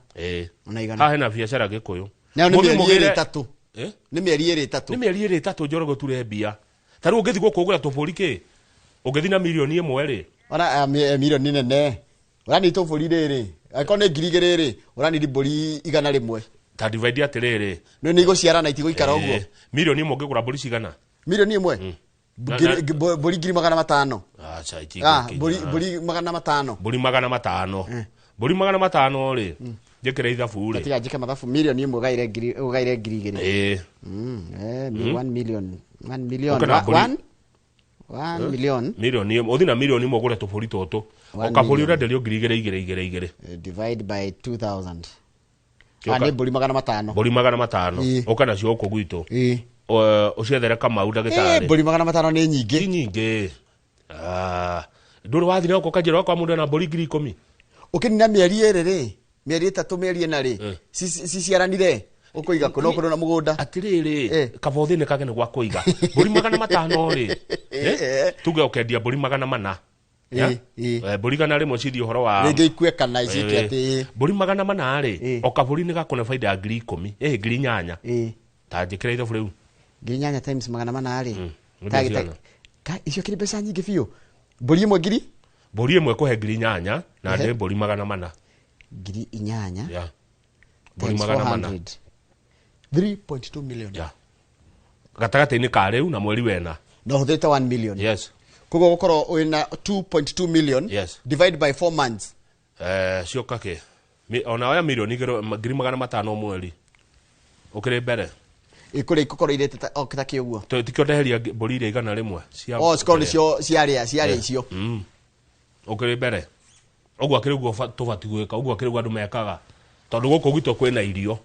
Ona igana. Haha hena biacara Gĩkũyũ. Nayo nĩ Mũthiĩ mĩeri mũgĩre- ĩrĩ ĩtatũ. Eh? Nĩ mĩeri ĩrĩ ĩtatũ. Nĩ mĩeri ĩrĩ ĩtatũ, Njoroge, ture mbia. Ta rĩu ũngĩthiĩ gũkũ ũgũra tũbũri kĩ, ũngĩthiĩ na 1 million rĩ, Ona milioni nene, ũranita bũri rĩrĩ, angĩkorwo nĩ 2000 rĩ, ũraniri mbũri 100. Ta divide atĩrĩrĩ. Nĩ igũciarana, itigũikara ũguo. 1 million ũngĩgũra mbũri cigana? 1 million mbũri 500,000. Aca, Ah, itigũkinya. mbũri 500. Mbũri 500, mbũri 500 rĩ, njĩkĩre ithabu rĩ. Tiga njĩke mathabu. 1 million ũgaire 2000. 1 million, 1 million. Ũkena mbũri- 1 million. 1 million, ũthiĩ na 1 million ũgũre tũbũri tũtũ. One O kabũri million. ũrenderio 2000, igĩrĩ, igĩrĩ, igĩrĩ. Divide by 2000. Kĩũka- Ah, nĩ mbũri 500. Mbũri 500. Ũka nacio gũkũ gwitũ, ũciethere Kamau ndagĩtarĩ. Mbũri 500 nĩ Ti nyingĩ. nyingĩ. Ah, ndũrĩ wathiĩ na gũkũ kanjĩra kwa mũndũ ena mbũri 10,000. Ũkĩnina mĩeri ĩrĩ rĩ, mĩeri ĩtatũ, mĩeri ĩna rĩ, ciciaranire, ũkũiga kũ? No kũndũ na mũgũnda. Atĩrĩrĩ, kabothĩ nĩ kage nĩ gwa kũiga mbũri 500 rĩ, tuge ũkendia mbũri 400. Ya? Mbũri 100 cithiĩ ũhoro wa Rĩngĩ ikue kana iciĩke atĩ. Mbũri 400 rĩ, o kabũri nĩ gakũne baida ya 10,000, 8,000. Ta njĩkĩra ithabu rĩu. 8,000 times 400 rĩ, Nĩ mbeca cigana? Icio kĩrĩ mbeca nyingĩ biũ. Mbũri ĩmwe ngiri Mbũri ĩmwe kũhe 8,000 na ndĩ mbũri 400. 8,000 Ya. Mbũri times 400. 400, 3.2 million. Ya, gatagatĩ-inĩ ka rĩu na mweri wena. Na ũhũthĩrĩte 1 million. Yes. Koguo gũkorwo wĩna 2.2 million. Yes. Divide by 4 months. Cioka kĩ, ona oya 2 million, 500,000 o mweri ũkĩrĩ mbere. Ĩkũrĩa ikũkorwo irĩte o ta kĩ ũguo. Tikĩo ndeheria mbũri iria 100 cia O cikorwo nĩcio ciarĩa icio. Ũkĩrĩ mbere ũguo, akĩrĩ ũguo tũbatiĩ gwĩka ũguo, akĩrĩ ũguo andũ mekaga, tondũ gũkũ gwitũ kwĩna irio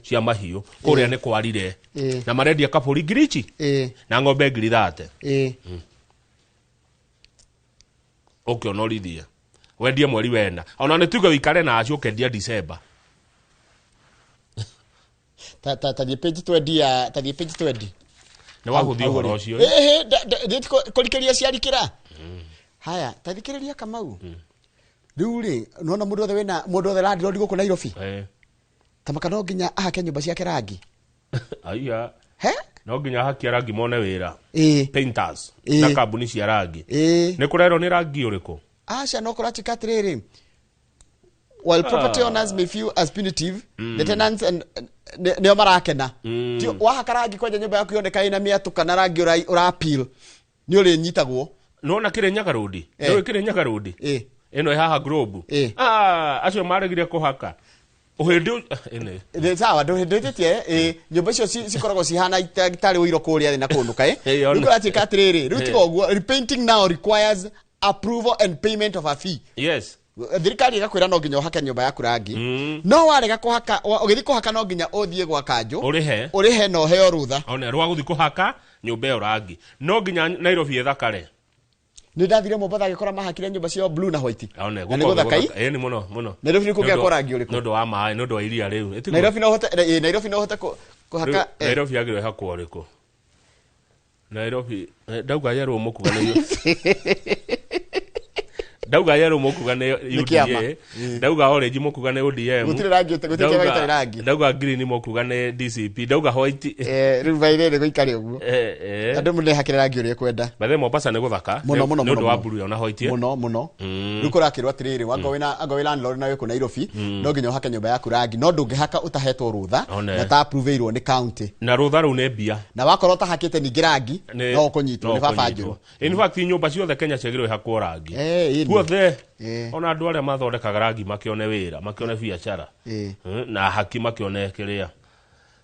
cia mahiũ, kũrĩa nĩ kwarire. Na marendia kabũri ngiri ici na ng'ombe 30,000. Ũkĩonorithie wendie mweri wena, ona nĩ tuge wĩikare na acio, ũkendia December. Ta thiĩ page 20 ya, ta thiĩ page 20. Nĩ wahũthia ũhoro ũcio. Kũrikĩria ciarikĩra haya, ta thikĩrĩria Kamau, rĩu rĩ, nona mũndũ wothe wĩna, mũndũ wothe landlord gũkũ Nairobi, tamaka no nginya ahake nyũmba ciake rangi. Aiya. He. No nginya hakia rangi mone wĩra. Painters na kambuni cia rangi. Nĩ kũrerwo nĩ rangi ũrĩkũ. Aca, no kũratuĩka atĩrĩrĩ, while property owners may feel as punitive, the tenants and nĩo marakena. Ti wahaka rangi kwanja nyũmba yaku yoneka ĩna mĩatũ kana rangi ũra appeal, nĩ ũrĩnyitagwo. Nona Kirinyaga Road. Nĩ Kirinyaga Road. Ĩno ĩ haha Globe. Acio maregire kũhaka. Ũhĩndĩ ĩne. Nĩ sawa ndũhĩndĩtie nyũmba icio cikoragwo cihana tarĩ ũiro kũrĩa thĩ na kũnũka rĩu kũratuĩka atĩrĩrĩ rĩu tiga ũguo repainting now requires approval and payment of a fee. Yes. Thirikari ĩgakwĩra no nginya ũhake nyũmba yaku rangi. No warega kũhaka ũgĩthiĩ kũhaka no nginya ũthiĩ gwa kanjũ ũrĩhe na ũheo rũtha. One rwa gũthiĩ kũhaka nyũmba ĩyo rangi. No nginya Nairobi ĩthakare. Nĩ ndathire Mombatha ngĩkora mahakire nyũmba ciao blue na white. One Na nĩ gũthaka i? Ĩĩ nĩ mũno mũno. Nairobi nĩ kũngĩakwo rangi ũrĩkũ? Nĩ ũndũ wa maĩ, nĩ ũndũ wa iria rĩu. Nairobi no ũhote Nairobi no ũhote kũhaka Nairobi yagĩrĩirwo ĩhakwo ũrĩkũ? Nairobi ndauga yerũ mũkuga nĩ ndauga yerũ mũkuga nĩ UDA, ndauga orange mũkuga nĩ ODM, gũtirĩ rangi gũtirĩ kĩama gĩtarĩ rangi, ndauga green mũkuga nĩ DCP, ndauga white. Rĩu baire nĩ gũikare ũguo andũ mũnehakĩre rangi ũrĩa kwenda. Bathe Mombasa nĩ gũthaka mũno mũno nĩ ũndũ wa blue na white mũno mũno. Rĩu kũrakĩrwo atĩrĩrĩ anga wĩ landlord na wĩ kũ Nairobi no nginya ũhake nyũmba yaku rangi no ndũngĩhaka ũtahetwo rũtha na ta approve-irwo nĩ county na rũtha rũu nĩ mbia na wakorwo ũtahakĩte ningĩ rangi no ũkũnyitwo nĩ baba njũru. In fact nyũmba ciothe Kenya ciagĩrĩirwo ihakwo rangi guothe ona andũ arĩa mathondekaga rangi makĩone wĩra makĩone biacara na haki makĩone kĩrĩa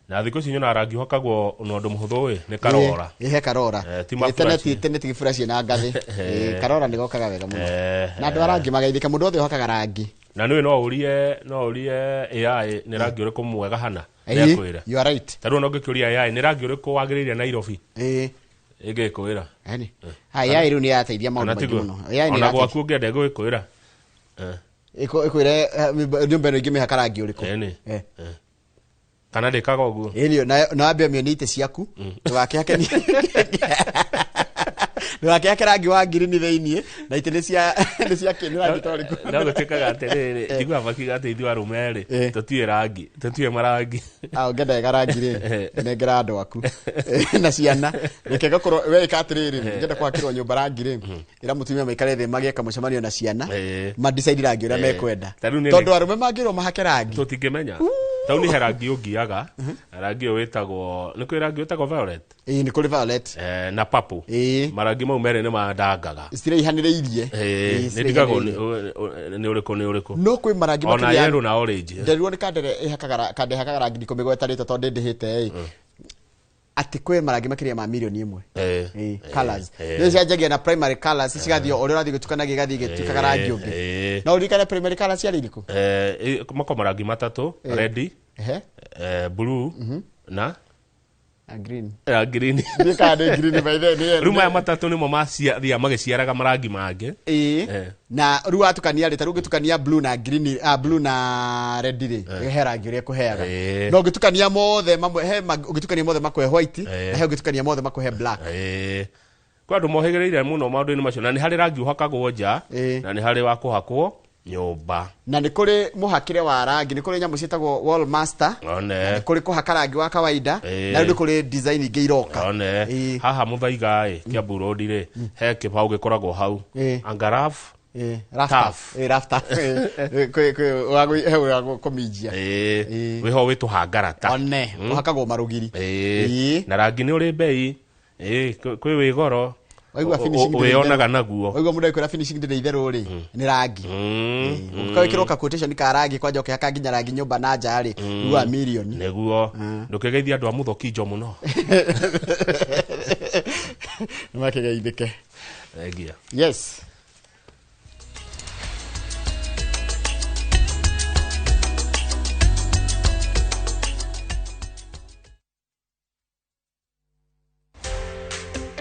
na thikũ ici nyonaga rangi ũhakagwo na ũndũ mũhũthũ ĩ nĩ karora. He karora tene ti gĩburaci na ngathĩ karora nĩ gokaga wega mũno na andũ a rangi magaithĩka mũndũ wothe ũhakaga rangi. Na nĩũĩ no ũrie AI nĩ rangi ũrĩkũ mwega hana nĩakwĩra. You are right. Ta rĩu ona ũngĩkĩũria AI nĩ rangi ũrĩkũ wagĩrĩire Nairobi ĩngĩkwĩra. AI rĩu nĩ ĩrateithia maũndũ maingĩ mũno. Ona gwaku ũngĩenda ĩgũgĩkwĩra. Ĩkwĩre nyũmba ĩno ingĩmĩhaka rangi ũrĩkũ. Kana ndĩkaga ũguo. Ĩni na wambe ũmĩonie itĩ ciaku ndũgakĩhake ndũgakĩhake rangi wa ngirini thĩiniĩ na itĩ nĩ cia nĩ rangi ta ũrĩkũ. No gũtuĩkaga atĩrĩrĩ njiguaga makiuga atĩ ithuĩ arũme rĩ tũtiũĩ rangi tũtiũĩ marangi. Ũngĩenda wega rangi rĩ nengera andũ aku na ciana reke gakorwo we ĩka atĩrĩrĩ ũngĩenda kũhakĩrwo nyũmba rangi rĩ ĩra mũtumia maikare thĩ magĩe kamũcemanio na ciana ma decide rangi ũrĩa mekwenda tondũ arũme mangĩrwo mahake rangi tũtingĩmenya. Tau nĩ he rangi ũngiaga rangi ũyũ wĩtagwo nĩ kwĩ rangi wĩtagwo violet. Ĩĩ nĩ kũrĩ violet na purple. Marangi mau merĩ nĩ mandangaga citiraihanĩrĩirie nĩ ndigagwo nĩ ũrĩkũ nĩ ũrĩkũ no kwĩ marangi ona yellow na orange. Nderirwo nĩ kandere ĩhakaga rangi ndikũmĩgweta rĩtwa tondũ ndĩhĩte ĩ atĩ kwĩ marangi makĩria ma mirioni ĩmwe colours nĩ cianjagia na primary colours cigathiĩ o ũrĩa ũrathiĩ gũtukanagia igathiĩ igĩtuĩkaga rangi ũngĩ. No ũririkane primary colours ciarĩ irĩkũ? Mako marangi matatũ red, blue na green. Green. Ndiĩ kana nĩ green by the way. Rĩu maya matatũ nĩmo maciathiaga magĩciaraga marangi mangĩ. Na rĩu watukania rĩ ta rĩu ũngĩtukania blue na green blue na red rĩ he rangi ũrĩa ĩkũheaga. No ũngĩtukania mothe mamwe he ũngĩtukania mothe makũhe white na he ũngĩtukania mothe makũhe black. Kwa andũ mohĩgĩrĩire mũno maũndũ-inĩ macio na nĩ harĩ rangi ũhakagwo nja na nĩ harĩ wa kũhakwo nyũmba. Na nĩ kũrĩ mũhakĩre wa rangi nĩ kũrĩ nyamũ ciĩtagwo wall master na nĩ kũrĩ kũhaka rangi wa kawaida na rĩu nĩ kũrĩ design ingĩ iroka. Haha Mũthaiga ĩ Kiambu Road rĩ he kĩbaũ gĩkoragwo hau Angaraf Rough tough he wa kũminjia wĩho wĩtũhangarata one ũhakagwo marũgiri na rangi nĩ ũrĩ mbei kwĩ wĩ goro waigua finishing wĩyonaga naguo waigua mũndũ akwĩra finishing ndĩrĩ itherũ rĩ nĩ rangi ũngĩkorwo ka quotation ka rangi kwanja ũkĩhaka nginya rangi nyũmba na nja rĩ ũiguaga mirioni nĩguo ndũkĩgeithie andũ a Mũthokinjo mũno nĩ makĩgeithĩke. Thengia. Yes.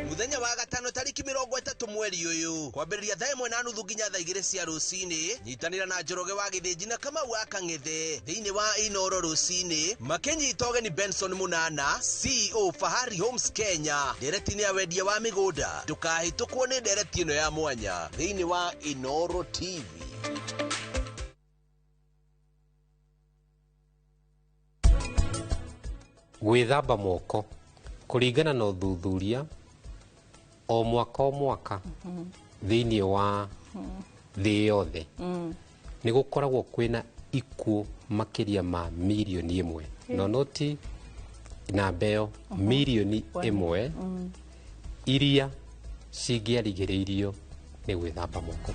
Muthenya wa gatano tariki 30 mweri uyu kwambĩrĩria thaa 1:30 nginya thaa 2 cia rũcinĩ nyitanĩra na Njoroge wa Gĩthĩnji na Kamau wa Kang'ethe thĩinĩ wa Inoro rũcinĩ makĩnyita ũgeni Benson Munana CEO Fahari Homes Kenya ndereti-inĩ ya wendia wa mĩgũnda ndũkahĩtũkwo nĩ ndereti ĩno ya mwanya thĩinĩ wa Inoro TV. Gwĩthamba moko kũringana na ũthuthuria o mwaka thĩinĩ wa thĩ yothe nĩ gũkoragwo kwĩna ikuũ makĩria ma mirioni 1 no noti namba ĩyo mirioni 1 iria Cingĩarigĩrĩirio nĩ gwĩthamba moko.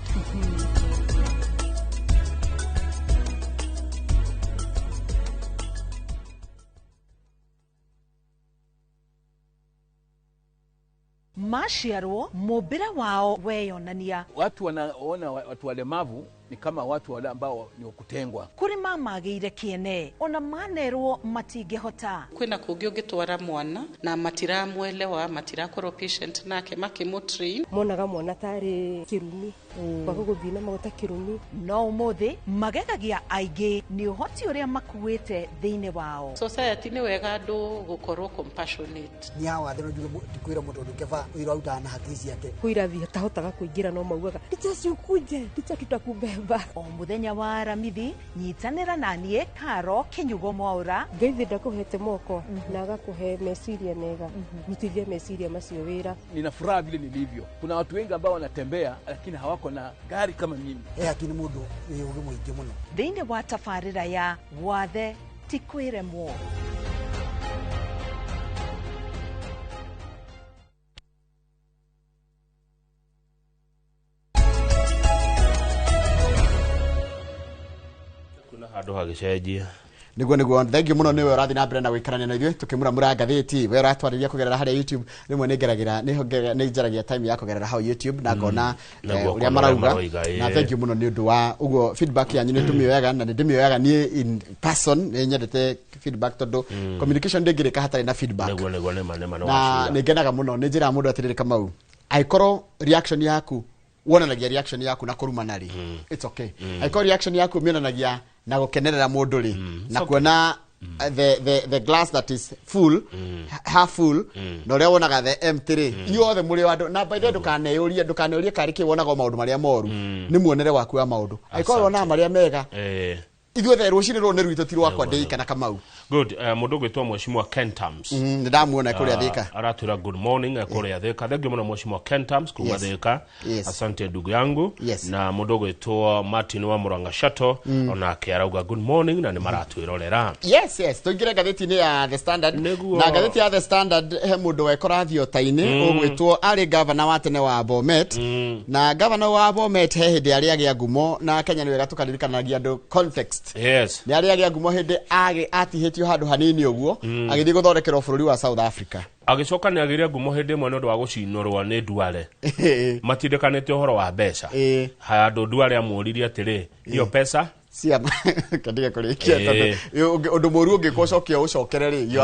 Maciarwo mũmbĩre wao weyonania. Watu wanaona watu walemavu ni kama watu wale ambao ni wakutengwa. Kũrĩ mamagĩire kĩene ona manerwo matingĩhota. Kwĩna kũngĩ ũngĩtwara mwana na matiramwelewa, matirakorwo patient nake makĩmũtrain. Monaga mwana tarĩ kĩrumi, kwaga gũthiĩ na maguta kĩrumi. No ũmũthĩ magegagia aingĩ nĩ ũhoti ũrĩa makuĩte thĩinĩ wao. Society nĩ wega andũ gũkorwo compassionate. Ni hawa thĩ no njuge ndikwĩra mũndũ ũndũ keba ũira arutaga na hakiri ciake. Kwĩ irathi atahotaga kũingĩra no maugaga ticha siukuje, ticha tutakubeba. O mũthenya wa Aramithi nyitanĩra na niĩ Karo Kinyugo Mwaura. Ngai thĩ ndakũhete moko na agakũhe meciria mega, rutithia meciria macio wĩra. Nina furaha vile nilivyo. Kuna watu wengi ambao wanatembea lakini hawako na gari kama mimi. Hakini mũndũ wĩ ũgĩ mũingĩ mũno. Thĩinĩ wa tabarĩra ya Wathe ti kwĩremwo. Handå hagĩcenjia. Niguo thank you muno niwe urathi na mbere na gwikarania na ithuĩ tukimuramura ngathĩti. We ũratwarĩria kũgerera harĩa YouTube, rĩmwe nĩngeragĩra nĩ njaragia time ya kũgerera hau YouTube na ngona ũrĩa marauga, na thank you muno nĩ ũndũ wa ũguo feedback yanyu nĩ tũmĩoyaga na nĩ ndĩmĩoyaga niĩ in person. Nĩ nyendete feedback tondũ communication ndĩngĩrĩka hatarĩ na feedback. Niguo nĩ na nĩ ngenaga mũno nĩ njĩraga mũndũ atĩrĩrĩ Kamau, angĩkorwo reaction yaku wonanagia reaction yaku na kũrumana rĩ, it's okay. Angĩkorwo reaction yaku mĩonanagia na gukenerera mundu ri na kuona the glass that is full, half full, na uria wonaga the empty ri, inyuothe muri andu. Na by the way, ndukaneyurie kari ki wonaga maundu maria moru, ni muonere waku wa maundu. Angĩkorwo wonaga maria mega, ithuothe rũcinĩ rũrũ nĩ rwitũ, ti rwakwa ndĩ kana Kamau. Good. Mũndũ ũgwĩtwo Mheshimiwa Ken Tams. Nĩ ndamuona kũrĩa Thika. Aratwĩra good morning kũrĩa Thika. Thank you mũno Mheshimiwa Ken Tams kuma Thika. Asante ndugu yangu. Na mũndũ ũgwĩtwo Martin wa Murang'a Shato onake arauga good morning na nĩ maratwĩrorera. Yes, yes. Tũingĩre ngathĩti-inĩ ya The Standard. Na ngathĩti ya The Standard he mũndũ wekora thiota-inĩ ũgwĩtwo arĩ gavana wa tene wa Bomet. Na gavana wa Bomet he hĩndĩ arĩa agĩa ngumo, na Kenya nĩ wega tũkaririkanagia andũ context. Yes. Nĩ arĩa agĩa ngumo hĩndĩ atihĩtio handũ hanini ũguo, agĩthiĩ gũthondekerwo bũrũri wa South Africa. Agĩcoka nĩ agĩire ngumo hĩndĩ ĩmwe nĩ ũndũ wa gũcinũrwo nĩ Duale. Matindĩkanĩte ũhoro wa mbeca. Handũ Duale amũririe atĩrĩ, hiyo pesa cia kandiga kũrĩkia tondũ ũndũ mũru ũngĩkwo ũcoke ũcokere rĩ, you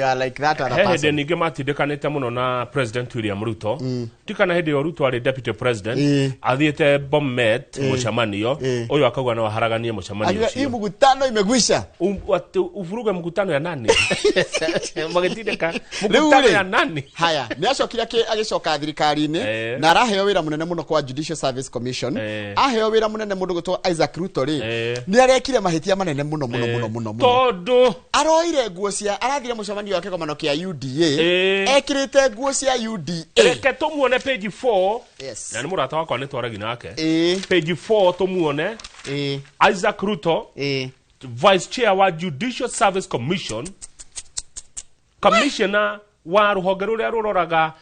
are like that other person. He hĩndĩ ningĩ matindĩkanĩte mũno na President William Ruto. Tikana hĩndĩ ĩyo Ruto arĩ deputy president, athiĩte Bomet mũcemanio, ũyũ akauga no aharaganie mũcemanio ũcio. Hii mkutano imekwisha. Uvuruge mkutano ya nani? Magĩtindĩka mkutano ya nani? Haya, nĩ acokire agĩcoka thirikari-inĩ na araheo wĩra mũnene mũno kwa Judicial Service Commission. Aheo wĩra mũnene mũndũ gwĩtwo Isaac Ruto rĩ, nĩ arekire mahĩtia manene mũno mũno mũno mũno mũno. Tondũ aroire nguo cia arathire mũcemanio wa kĩgomano kĩa UDA, ekĩrĩte nguo cia UDA. Reke tũmuone page 4. Yes. Na nĩ mũrata wakwa nĩ twaragi nake. Page 4 tũmuone Isaac Ruto, Vice Chair wa Judicial Service Commission, Commissioner wa rũhonge rũrĩa rũroraga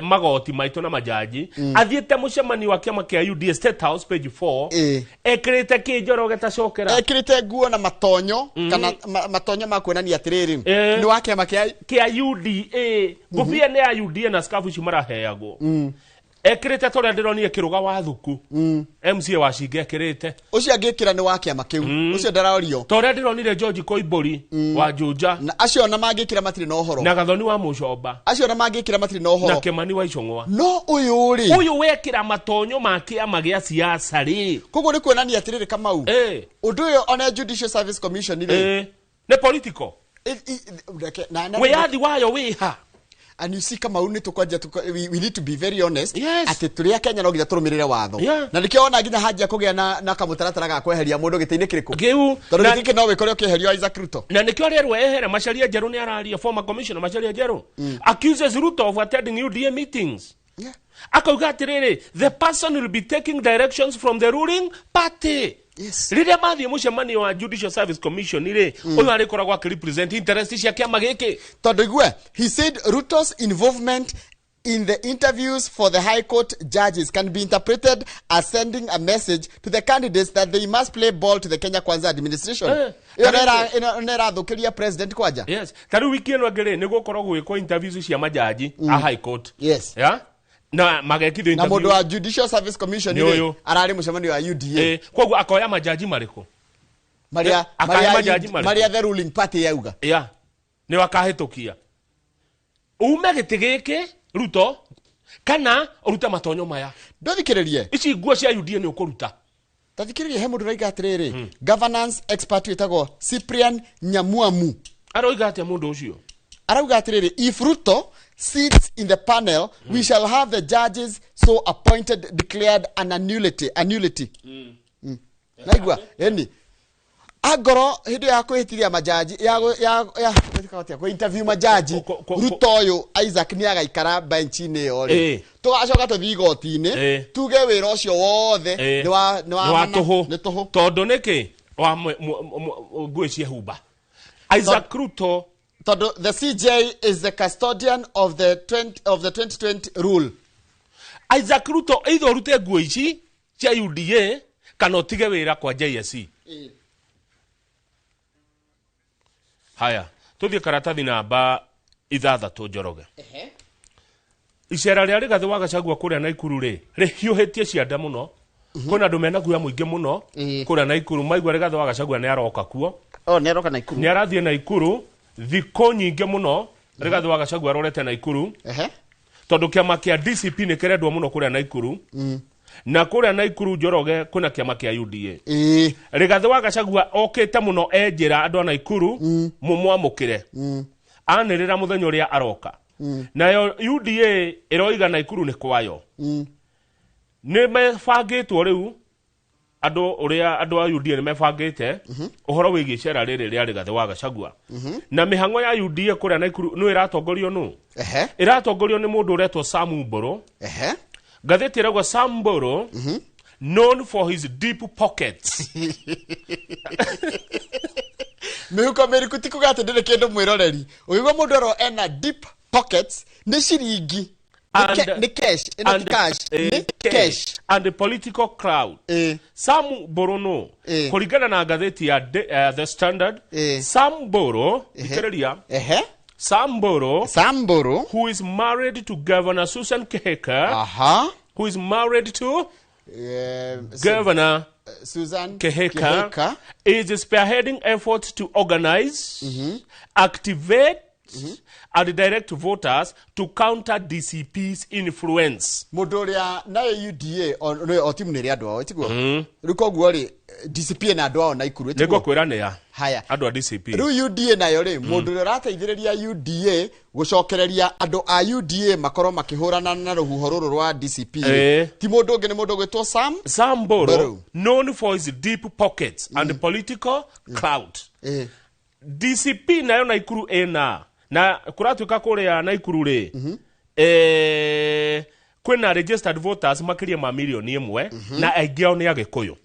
magoti maitũ na majaji, athiĩte mũcemanio wa kĩama kĩa UDA State House page 4, ekĩrĩte kĩ Njoroge tacokera, ekĩrĩte nguo na matonyo kana matonyo ma kuonania atĩrĩrĩ nĩ wa kĩama kĩa UDA, ngũbia nĩ ya UDA na scarf icio maraheagwo. Ekĩrĩte torĩa ndĩronire kĩrũga wa thuku MCA wa Cinge ekĩrĩte, ũcio angĩkĩra nĩ wa kĩama kĩu, ũcio ndaraorio, torĩa ndĩronire George Koimbũri wa Juja, na acio ona mangĩkĩra matirĩ na ũhoro, na Gathoni wa Mũcomba, acio ona mangĩkĩra matirĩ na ũhoro, na Kĩmani wa Icũng'wa. No ũyũ rĩ, ũyũ wekĩra matonyo ma kĩama gĩa siasa rĩ, koguo nĩ kuonania atĩrĩrĩ Kamau, ũndũ ũyũ ona Judicial Service Commission rĩ nĩ political wĩyathi wayo wĩha. And you see Kamau nĩ tũkwanjia we need to be very honest. Yes. Atĩ tũrĩ a Kenya no nginya tũrũmĩrĩre watho. Na nĩkĩo ona nginya hanjia kũgĩa na kamũtaratara ga kweheria mũndũ gĩtĩ-inĩ kĩrĩkũ kĩu, tondũ gĩkĩ no wĩkore ũkĩeherio Isaac Ruto. Na nĩkĩo arerwo ehere Macharia Njerũ nĩ araria, former commissioner Macharia Njerũ accuses Ruto of attending UDA meetings. Akauga atĩrĩrĩ, the person will be taking directions from the ruling party. Yes. Rĩrĩa mathiĩ mũcemanio wa Judicial Service Commission rĩ, ũyũ arĩkoragwo akĩrepresent interest cia kĩama gĩkĩ. Tondũ igue, he said Ruto's involvement in the interviews for the High Court judges can be interpreted as sending a message to the candidates that they must play ball to the Kenya Kwanza administration. Ĩyo nĩ ĩrathũkĩria president kwanja. Yes, ta rĩu wiki ĩno ĩngĩ rĩ, nĩ gũkorwo gwĩkwo interviews cia majaji a High Court. Yes. Yeah? Na magekithio Na interview. mũndũ wa Judicial Service Commission Nĩ rĩ, ũyũ. ararĩ mũcemanio wa UDA. Koguo akoya majaji marĩkũ? Maria Akahe majaji marĩkũ? Maria the ruling party yauga. Yeah. Nĩ wakahĩtũkia. Ume gĩtĩ gĩkĩ Ruto kana ũrute matonyo maya. Ndũthikĩrĩrie. Ici nguo cia UDA nĩ ũkũruta. Tathikĩrĩrie he mũndũ ũraiga atĩrĩrĩ, governance expert wĩtagwo Cyprian Nyamuamu. Aroiga atĩa mũndũ ũcio? Arauga atĩrĩrĩ, if Ruto sits in the panel, we shall have the judges so appointed declared an annuity. Annuity. Naigua, eni. Angoro hĩndĩ ya kwĩhĩtithia majaji ya ya ya ya interview majaji Ruto ũyũ Isaac nĩ agaikara bench-inĩ ĩyo rĩ, tũgacoka tũthiĩ igoti-inĩ tuge wĩra ũcio wothe nĩ wa nĩ wa tũhũ. Nĩ tũhũ. Tondũ nĩkĩ wa ngũĩ ciehumba. Isaac Ruto, tondũ the CJ is the custodian of the 2020 rule. Isaac Ruto either ũrute nguo ici cia UDA kana ũtige wĩra kwa JSC. Haya, tuthiĩ karatathi namba 6 Njoroge. Icera rĩa Rigathĩ wa Gachagua kũrĩa Naikuru rĩ, rĩhiũhĩtie cianda mũno. Kwĩna andũ mena guoya mũingĩ mũno kũrĩa Naikuru, maigua Rigathĩ wa Gachagua nĩ aroka kuo. Oh, nĩ aroka Naikuru. Nĩ arathiĩ Naikuru thikũ nyingĩ mũno. Rigathĩ wa Gachagua arorete Naikuru. Tondũ kĩama kĩa DCP nĩ kĩrendwo mũno kũrĩa Naikuru. Na kũrĩa Naikuru Njoroge kwĩna kĩama kĩa UDA. Rigathĩ wa Gachagua okĩte mũno enjĩra andũ a Naikuru mũmwamũkĩre. Anĩrĩra mũthenya ũrĩa aroka. Nayo UDA ĩroiga Naikuru nĩ kwayo. Nĩ mebangĩtwo rĩu andũ ũrĩa andũ a UDA nĩ mebangĩte ũhoro wĩgiĩ icera rĩrĩ rĩa Rigathĩ wa Gachagua. Na mĩhang'o ya UDA kũrĩa Naikuru nĩ ĩratongorio nũ? Ĩratongorio nĩ mũndũ ũretwo Sam Mburu. Ngathĩti ĩrauga Sam Mburu, known for his deep pockets. Mĩhuko mĩriku ti kuga atĩ ndĩrĩ kĩndũ mwĩroreri. Ũkĩigua mũndũ ero ena deep pockets nĩ ciringi. Nĩ cash, ĩno ti cash, nĩ cash. And the political crowd. Sam Mburu no. Kũringana na ngathĩti ya The Standard, Sam Mburu, thikĩrĩria. Sam Mburu, Sam Mburu, who is married to Governor Susan Kihika, who is married to Governor Susan Kihika, is spearheading efforts to organize, activate, and direct voters to counter DCP's influence. Mũndũ ũrĩa nayo UDA o timu nĩ ĩrĩ andũ ao, tiguo? Rĩu koguo rĩ, DCP na andũ ao Naikuru, tiguo? Nĩngũkwĩra nĩ a. Haya. Andũ a DCP. Rĩu UDA nayo rĩ, mũndũ ũrĩa ũrateithĩrĩria UDA gũcokereria andũ a UDA makorwo makĩhũrana na rũhuho rũrũ rwa DCP. Ti mũndũ ũngĩ, nĩ mũndũ ũgwĩtwo Sam Mburu, known for his deep pockets and political clout. DCP nayo Naikuru ĩna na kũratuĩka kũrĩa Naikuru rĩ, kwĩna registered voters makĩria ma milioni 1 na aingĩ ao nĩ Agĩkũyũ.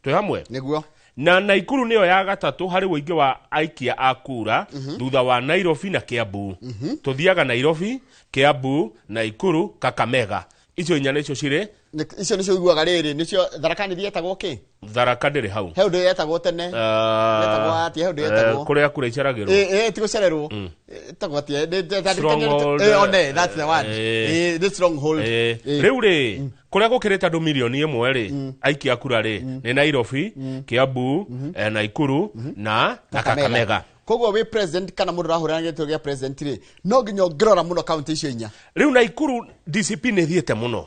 Twĩ hamwe? Nĩguo. Na Naikuru nĩyo ya gatatũ harĩ ũingĩ wa aikia a kura thutha wa Nairobi na Kiambu. Tũthiaga Nairobi, Kiambu, Naikuru, Kakamega. Icio inya nĩcio cirĩ. Icio nĩcio ũiguaga rĩrĩ, nĩcio Tharaka Nithi yetagwo kĩ? Tharaka ndĩrĩ hau. He ũndũ yetagwo tene. Yetagwo atĩa? He ũndũ yetagwo. Kũrĩa kura iceragĩrwo. Ti gũcererwo. Ĩtagwo atĩa? Stronghold. One, that's the word. The stronghold. Rĩu rĩ, kũrĩa gũkĩrĩte andũ milioni 1 rĩ, aikia kura rĩ, nĩ Nairobi, Kiambu, Naikuru na Kakamega. Koguo wĩ president kana mũndũ ũrahũrana gĩtĩ gĩa president rĩ, no nginya ũngĩrora mũno kaunti icio inya. Rĩu Naikuru DCP nĩ ĩthiĩte mũno.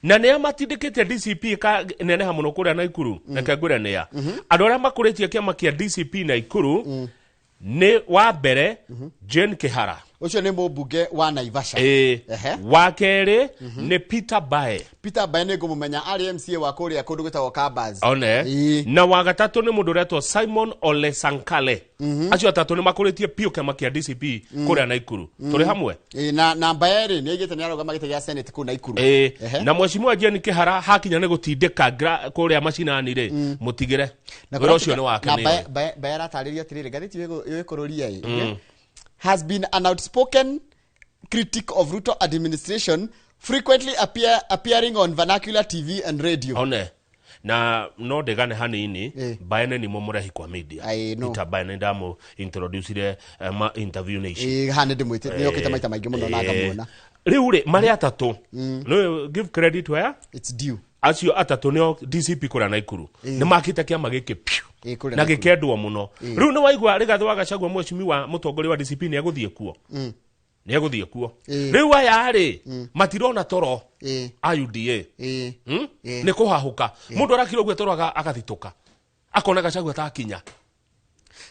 Na nĩa matindĩkĩte DCP ka neneha mũno kũrĩa Naikuru, reke ngwĩre nĩa. Andũ arĩa makũrĩtie kĩama kĩa DCP Naikuru nĩ wa mbere Jane Kihara. Ũcio nĩ mũmbunge wa Naivasha. Wa kerĩ nĩ Peter Bae. Peter Bae nĩ ngũmũmenya, arĩ MCA wa kũrĩa kũndũ gwĩtagwo Kabas. One. Na wa gatatũ nĩ mũndũ ũretwo Simon Ole Sankale. Acio atatũ nĩ makũrĩtie piũ kĩama kĩa DCP kũrĩa Naikuru. Tũrĩ hamwe? Na Bae rĩ, nĩ aigĩte nĩ arũgama gĩtĩ gĩa Senate kũu Naikuru. Na Mheshimiwa Jane Kihara hakinya nĩ gũtindĩka kũrĩa macinani rĩ, mũtigĩre. Wĩra ũcio nĩ wake nĩ. Na Bae aratarĩria atĩrĩrĩ, ngathĩti ĩyo ĩkũrũria ĩ. Has been an outspoken critic of Ruto administration, frequently appearing on vernacular TV and radio. One na no ndegane hanini baene ni mũrehi kwa media ita baene ndamu introducire ma interview nä ici hana ndimwite nä okite maita maingĩ mũno na ngamuona. Rĩu rĩ marĩ atatũ no give credit where it's due. Acio atatũ nĩo DCP kũrĩa Naikuru nĩ makĩte kĩama gĩkĩ piũ na gĩkendwo mũno. Rĩu nĩ waigua Rigathĩ wa Gachagua mheshimiwa mũtongoria wa DCP nĩ egũthiĩ kuo. Nĩ egũthiĩ kuo. Rĩu aya rĩ matirona toro a UDA nĩ kũhahũka. Mũndũ arakira ũguo toro agathitũka akona Gachagua takinya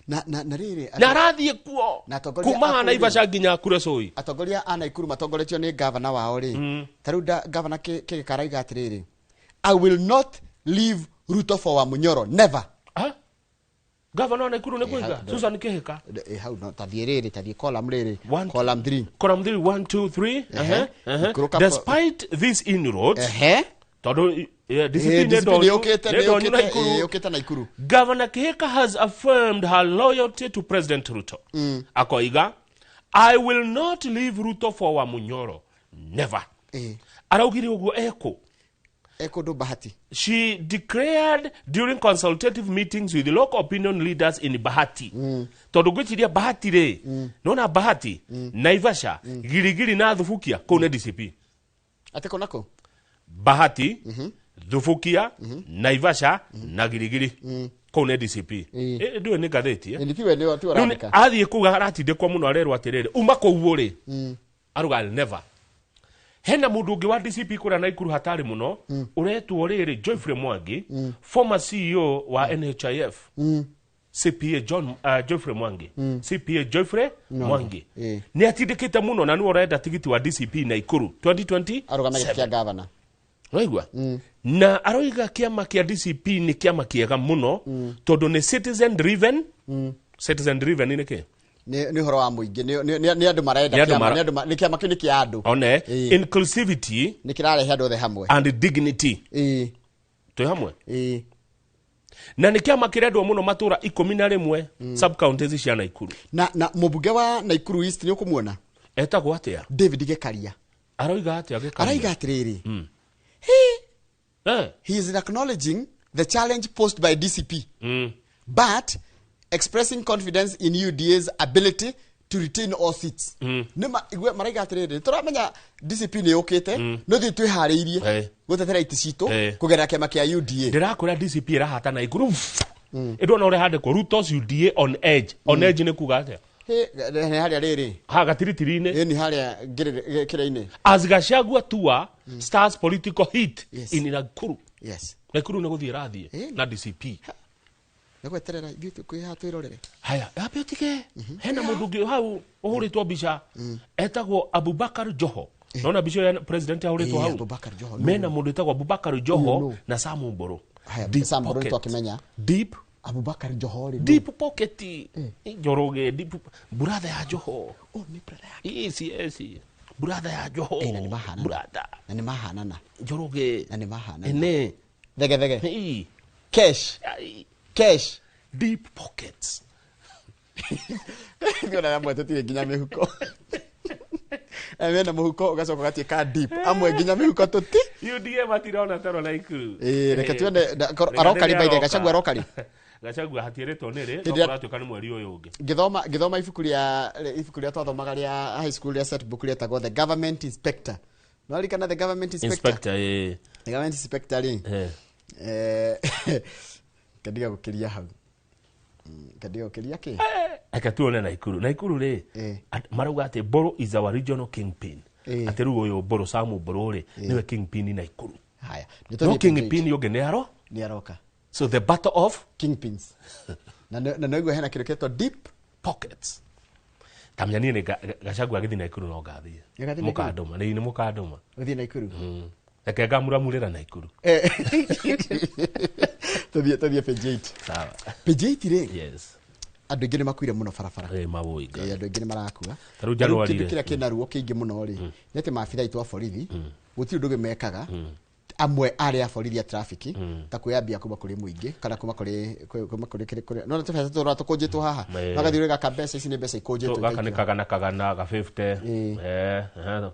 na rĩrĩ na arathiĩ kuo kuma Naivasha nginya Kuresoi. Atongoria a Naikuru matongoretio nĩ gavana wao rĩ ta rĩu gavana Kĩgĩka arauga atĩrĩrĩ, I will not leave Ruto for Wamunyoro, never. Gavana wa Naikuru nĩ kuiga Susan Kihika hau no tathiĩ rĩrĩ tathiĩ column rĩrĩ column 3 column 3 1 2 3. Despite these inroads tondu DCP nĩ Naikuru. Governor Kihika has affirmed her loyalty to President Ruto. Akoiga, I will not leave Ruto for Wamunyoro, never. Araugire ũguo eko ndo Bahati. She declared during consultative meetings with the local opinion leaders in Bahati. Tondu gwiciria Bahati ri nona Bahati Naivasha Girigiri na Thubukia kuu nĩ DCP. Ate konako Bahati Thubukia Naivasha na Girigiri kuu nĩ DCP. Ndũĩ nĩ ngathĩti nĩ tiwe arandĩka. Athiĩ kũu aratindĩkwo mũno arerwo atĩrĩrĩ uma kũu rĩ aruga never. Hena mundu ungi wa DCP kũrĩa Naikuru hatari mũno ũretwo rĩrĩ Geoffrey Mwangi, former CEO wa NHIF, CPA John Geoffrey Mwangi, CPA Geoffrey Mwangi nĩ atindĩkĩte mũno na nĩwe ũrenda tigiti wa DCP Naikuru 2020 arũgame gĩtĩ kĩa gavana. Waigua? Na aroiga kĩama kĩa DCP nĩ kĩama kĩega mũno tondũ nĩ citizen driven. Citizen driven nĩ kĩ? Nĩ ũhoro wa mũingĩ nĩ andũ marenda kĩama nĩ kĩama kĩu nĩ kĩa andũ. One inclusivity nĩ kĩrarehe andũ othe hamwe and dignity. Twĩ hamwe. Na nĩ kĩama kĩrendwo mũno matũra 11 sub counties cia Naikuru. Na mũmbunge wa Naikuru East nĩ ũkũmuona etagwo atĩa? David Gekaria. Aroiga atĩa Gekaria? Araiga atĩrĩrĩ, he is acknowledging the challenge posed by DCP but expressing confidence in UDA's ability to retain all seats. Nĩ igwe maraiga atĩrĩrĩ tũramenya DCP nĩ yũkĩte no ithuĩ twĩharĩirie gũtetera itĩ citũ kũgerera kĩama kĩa UDA. Ndĩrakwĩra DCP ĩrahata Naikuru ĩndona ũrĩa handĩkwo Ruto's UDA on edge. On edge nĩ kuga atĩa? Nĩ harĩa rĩrĩ ha gatiritirinĩ nĩ harĩa kĩrĩa-inĩ. As Gachagua tour starts political heat in Nakuru. Yes. Nakuru nĩ gũthiĩ ĩrathiĩ na DCP. Nĩgweterera ithuĩ twĩhaha twĩrorere. Haya ambe ũtige hena mũndũ ũngĩ hau ũhũrĩtwo mbica etagwo Abubakar Joho. Naona mbica ya president ahũrĩtwo hau. Abubakar Joho mena mũndũ wĩtagwo Abubakar Joho na Sam Mburu. Sam Mburu nĩtwakĩmenya. Deep Abubakar Joho rĩ deep pocket Njoroge deep brother ya Joho. Oh nĩ brother yake. Yes brother ya Joho. Na nĩ mahanana. Brother na nĩ mahanana. Njoroge na nĩ mahanana. Ene thege thege. Cash. Cash. Deep pockets. Ngona amwe tũtirĩ nginya mĩhuko. Mena mũhuko ũgacoka ũgatuĩka deep. Amwe nginya mĩhuko tũti. UDA matirona toro Naikuru. Reke tuone arokari by the Gachagua arokari. Gachagua hatiĩrĩtwo nĩ rĩ no kũratuĩka nĩ mweri ũyũ ũngĩ. Ngĩthoma ibuku rĩa twathomaga rĩa high school rĩa set book rĩetagwo The Government Inspector. No ririkana The Government Inspector? Inspector The Government Inspector rĩ. Kandiga gũkĩria hau. Kandiga gũkĩria kĩ? Reke tuone Naikuru. Naikuru rĩ marauga atĩ Mburu is our regional kingpin. Atĩ rĩu ũyũ Mburu Sam Mburu rĩ nĩwe kingpin Naikuru. Haya. No kingpin ũngĩ nĩ aro? Nĩ aroka. So the battle of kingpins. Na noigua hena kĩndũ kĩetwo deep pockets. Tamenya niĩ nĩ Gachagua agĩthiĩ Naikuru no ngathiĩ. Mũkandũma nĩ mũkandũma. Ũthiĩ Naikuru. Reke ngamuramurĩra Naikuru. Tũthiĩ page 8. Sawa. Page 8 rĩ. Yes. Andũ aingĩ nĩ makuire mũno barabara. Mawũi. Andũ aingĩ nĩ marakua. Ta rĩu January kĩndũ kĩrĩa kĩna ruo kĩingĩ mũno rĩ nĩ atĩ maabitha aitũ a borithi gũtirĩ ũndũ ũngĩ mekaga Amwe arĩa borithi a traffic ta kwĩambia kuma kũrĩ mũingĩ kana kuma kũrĩ no tũbeca tũrĩa tũkũnjĩtwo haha magathiĩ gaka mbeca ici nĩ mbeca ikũnjĩtwo gaka nĩ kagana kagana ga 50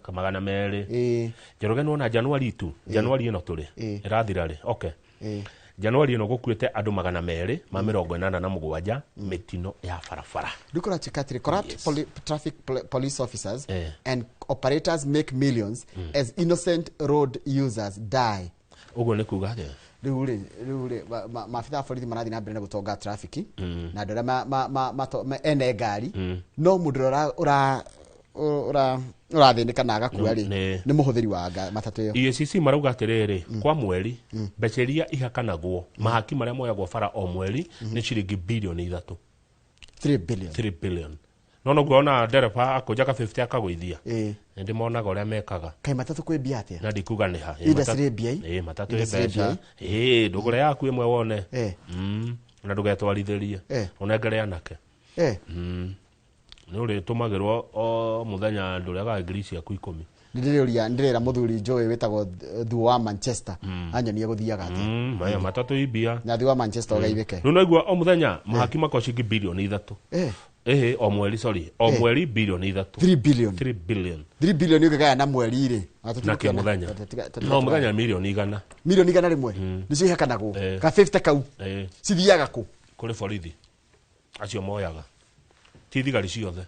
200. Njoroge nĩwona Januari tu Januari ĩno tũrĩ ĩrathira rĩ okay Januari ĩno gũkuĩte andũ 287 mĩtino ya barabara. Ndukora chikatiri corrupt traffic police officers and operators make millions as innocent road users die. Ũguo nĩ kuga atĩa? Rĩu rĩ maabitha a borithi marathiĩ na mbere na gũtonga traffic na andũ arĩa ene ngari no mũndũ ũrĩa ũrathĩnĩka na agakua rĩ nĩ mũhũthĩri wa matatũ ĩyo. EACC marauga atĩrĩrĩ kwa mweri mbeca iria ihakanagwo mahaki marĩa moyagwo bara o mweri nĩ ciringi bilioni 3. 3 billion. 3 billion. No noguo ona ndereba akũnjaga 50 akagũithia. Nĩ ndĩmonaga ũrĩa mekaga. Kaĩ matatũ kwĩ mbia atĩa? Na ndikuga nĩ ha. Industry mbia. Matatũ ĩ mbeca. Ndũgũre yaku ĩmwe wone. Na ndũgetwarithĩrie. Ũnengere anake. Nĩ ũrĩtũmagĩrwo o mũthenya ndũrĩagaga ngiri ciaku 10. Ndĩrĩũria ndĩrera mũthuri njũĩ wĩtagwo Thuo wa Manchester anyonie gũthiaga atĩa. Maya matatũ imbia. Na Thuo wa Manchester ũgaithĩke. Rĩu naigua o mũthenya mahaki makwa ciringi bilioni 3. O mweri sorry o mweri bilioni 3. 3 billion. 3 billion. 3 billion ũngĩgaya na mweri rĩ. Na kĩmũthenya. No mũthenya milioni 100. Milioni 100 rĩmwe. Nĩcio ihakanagwo. Ka 50 kau. Cithiaga kũ? Kũrĩ borithi. Acio moyaga. Ti thigari ciothe.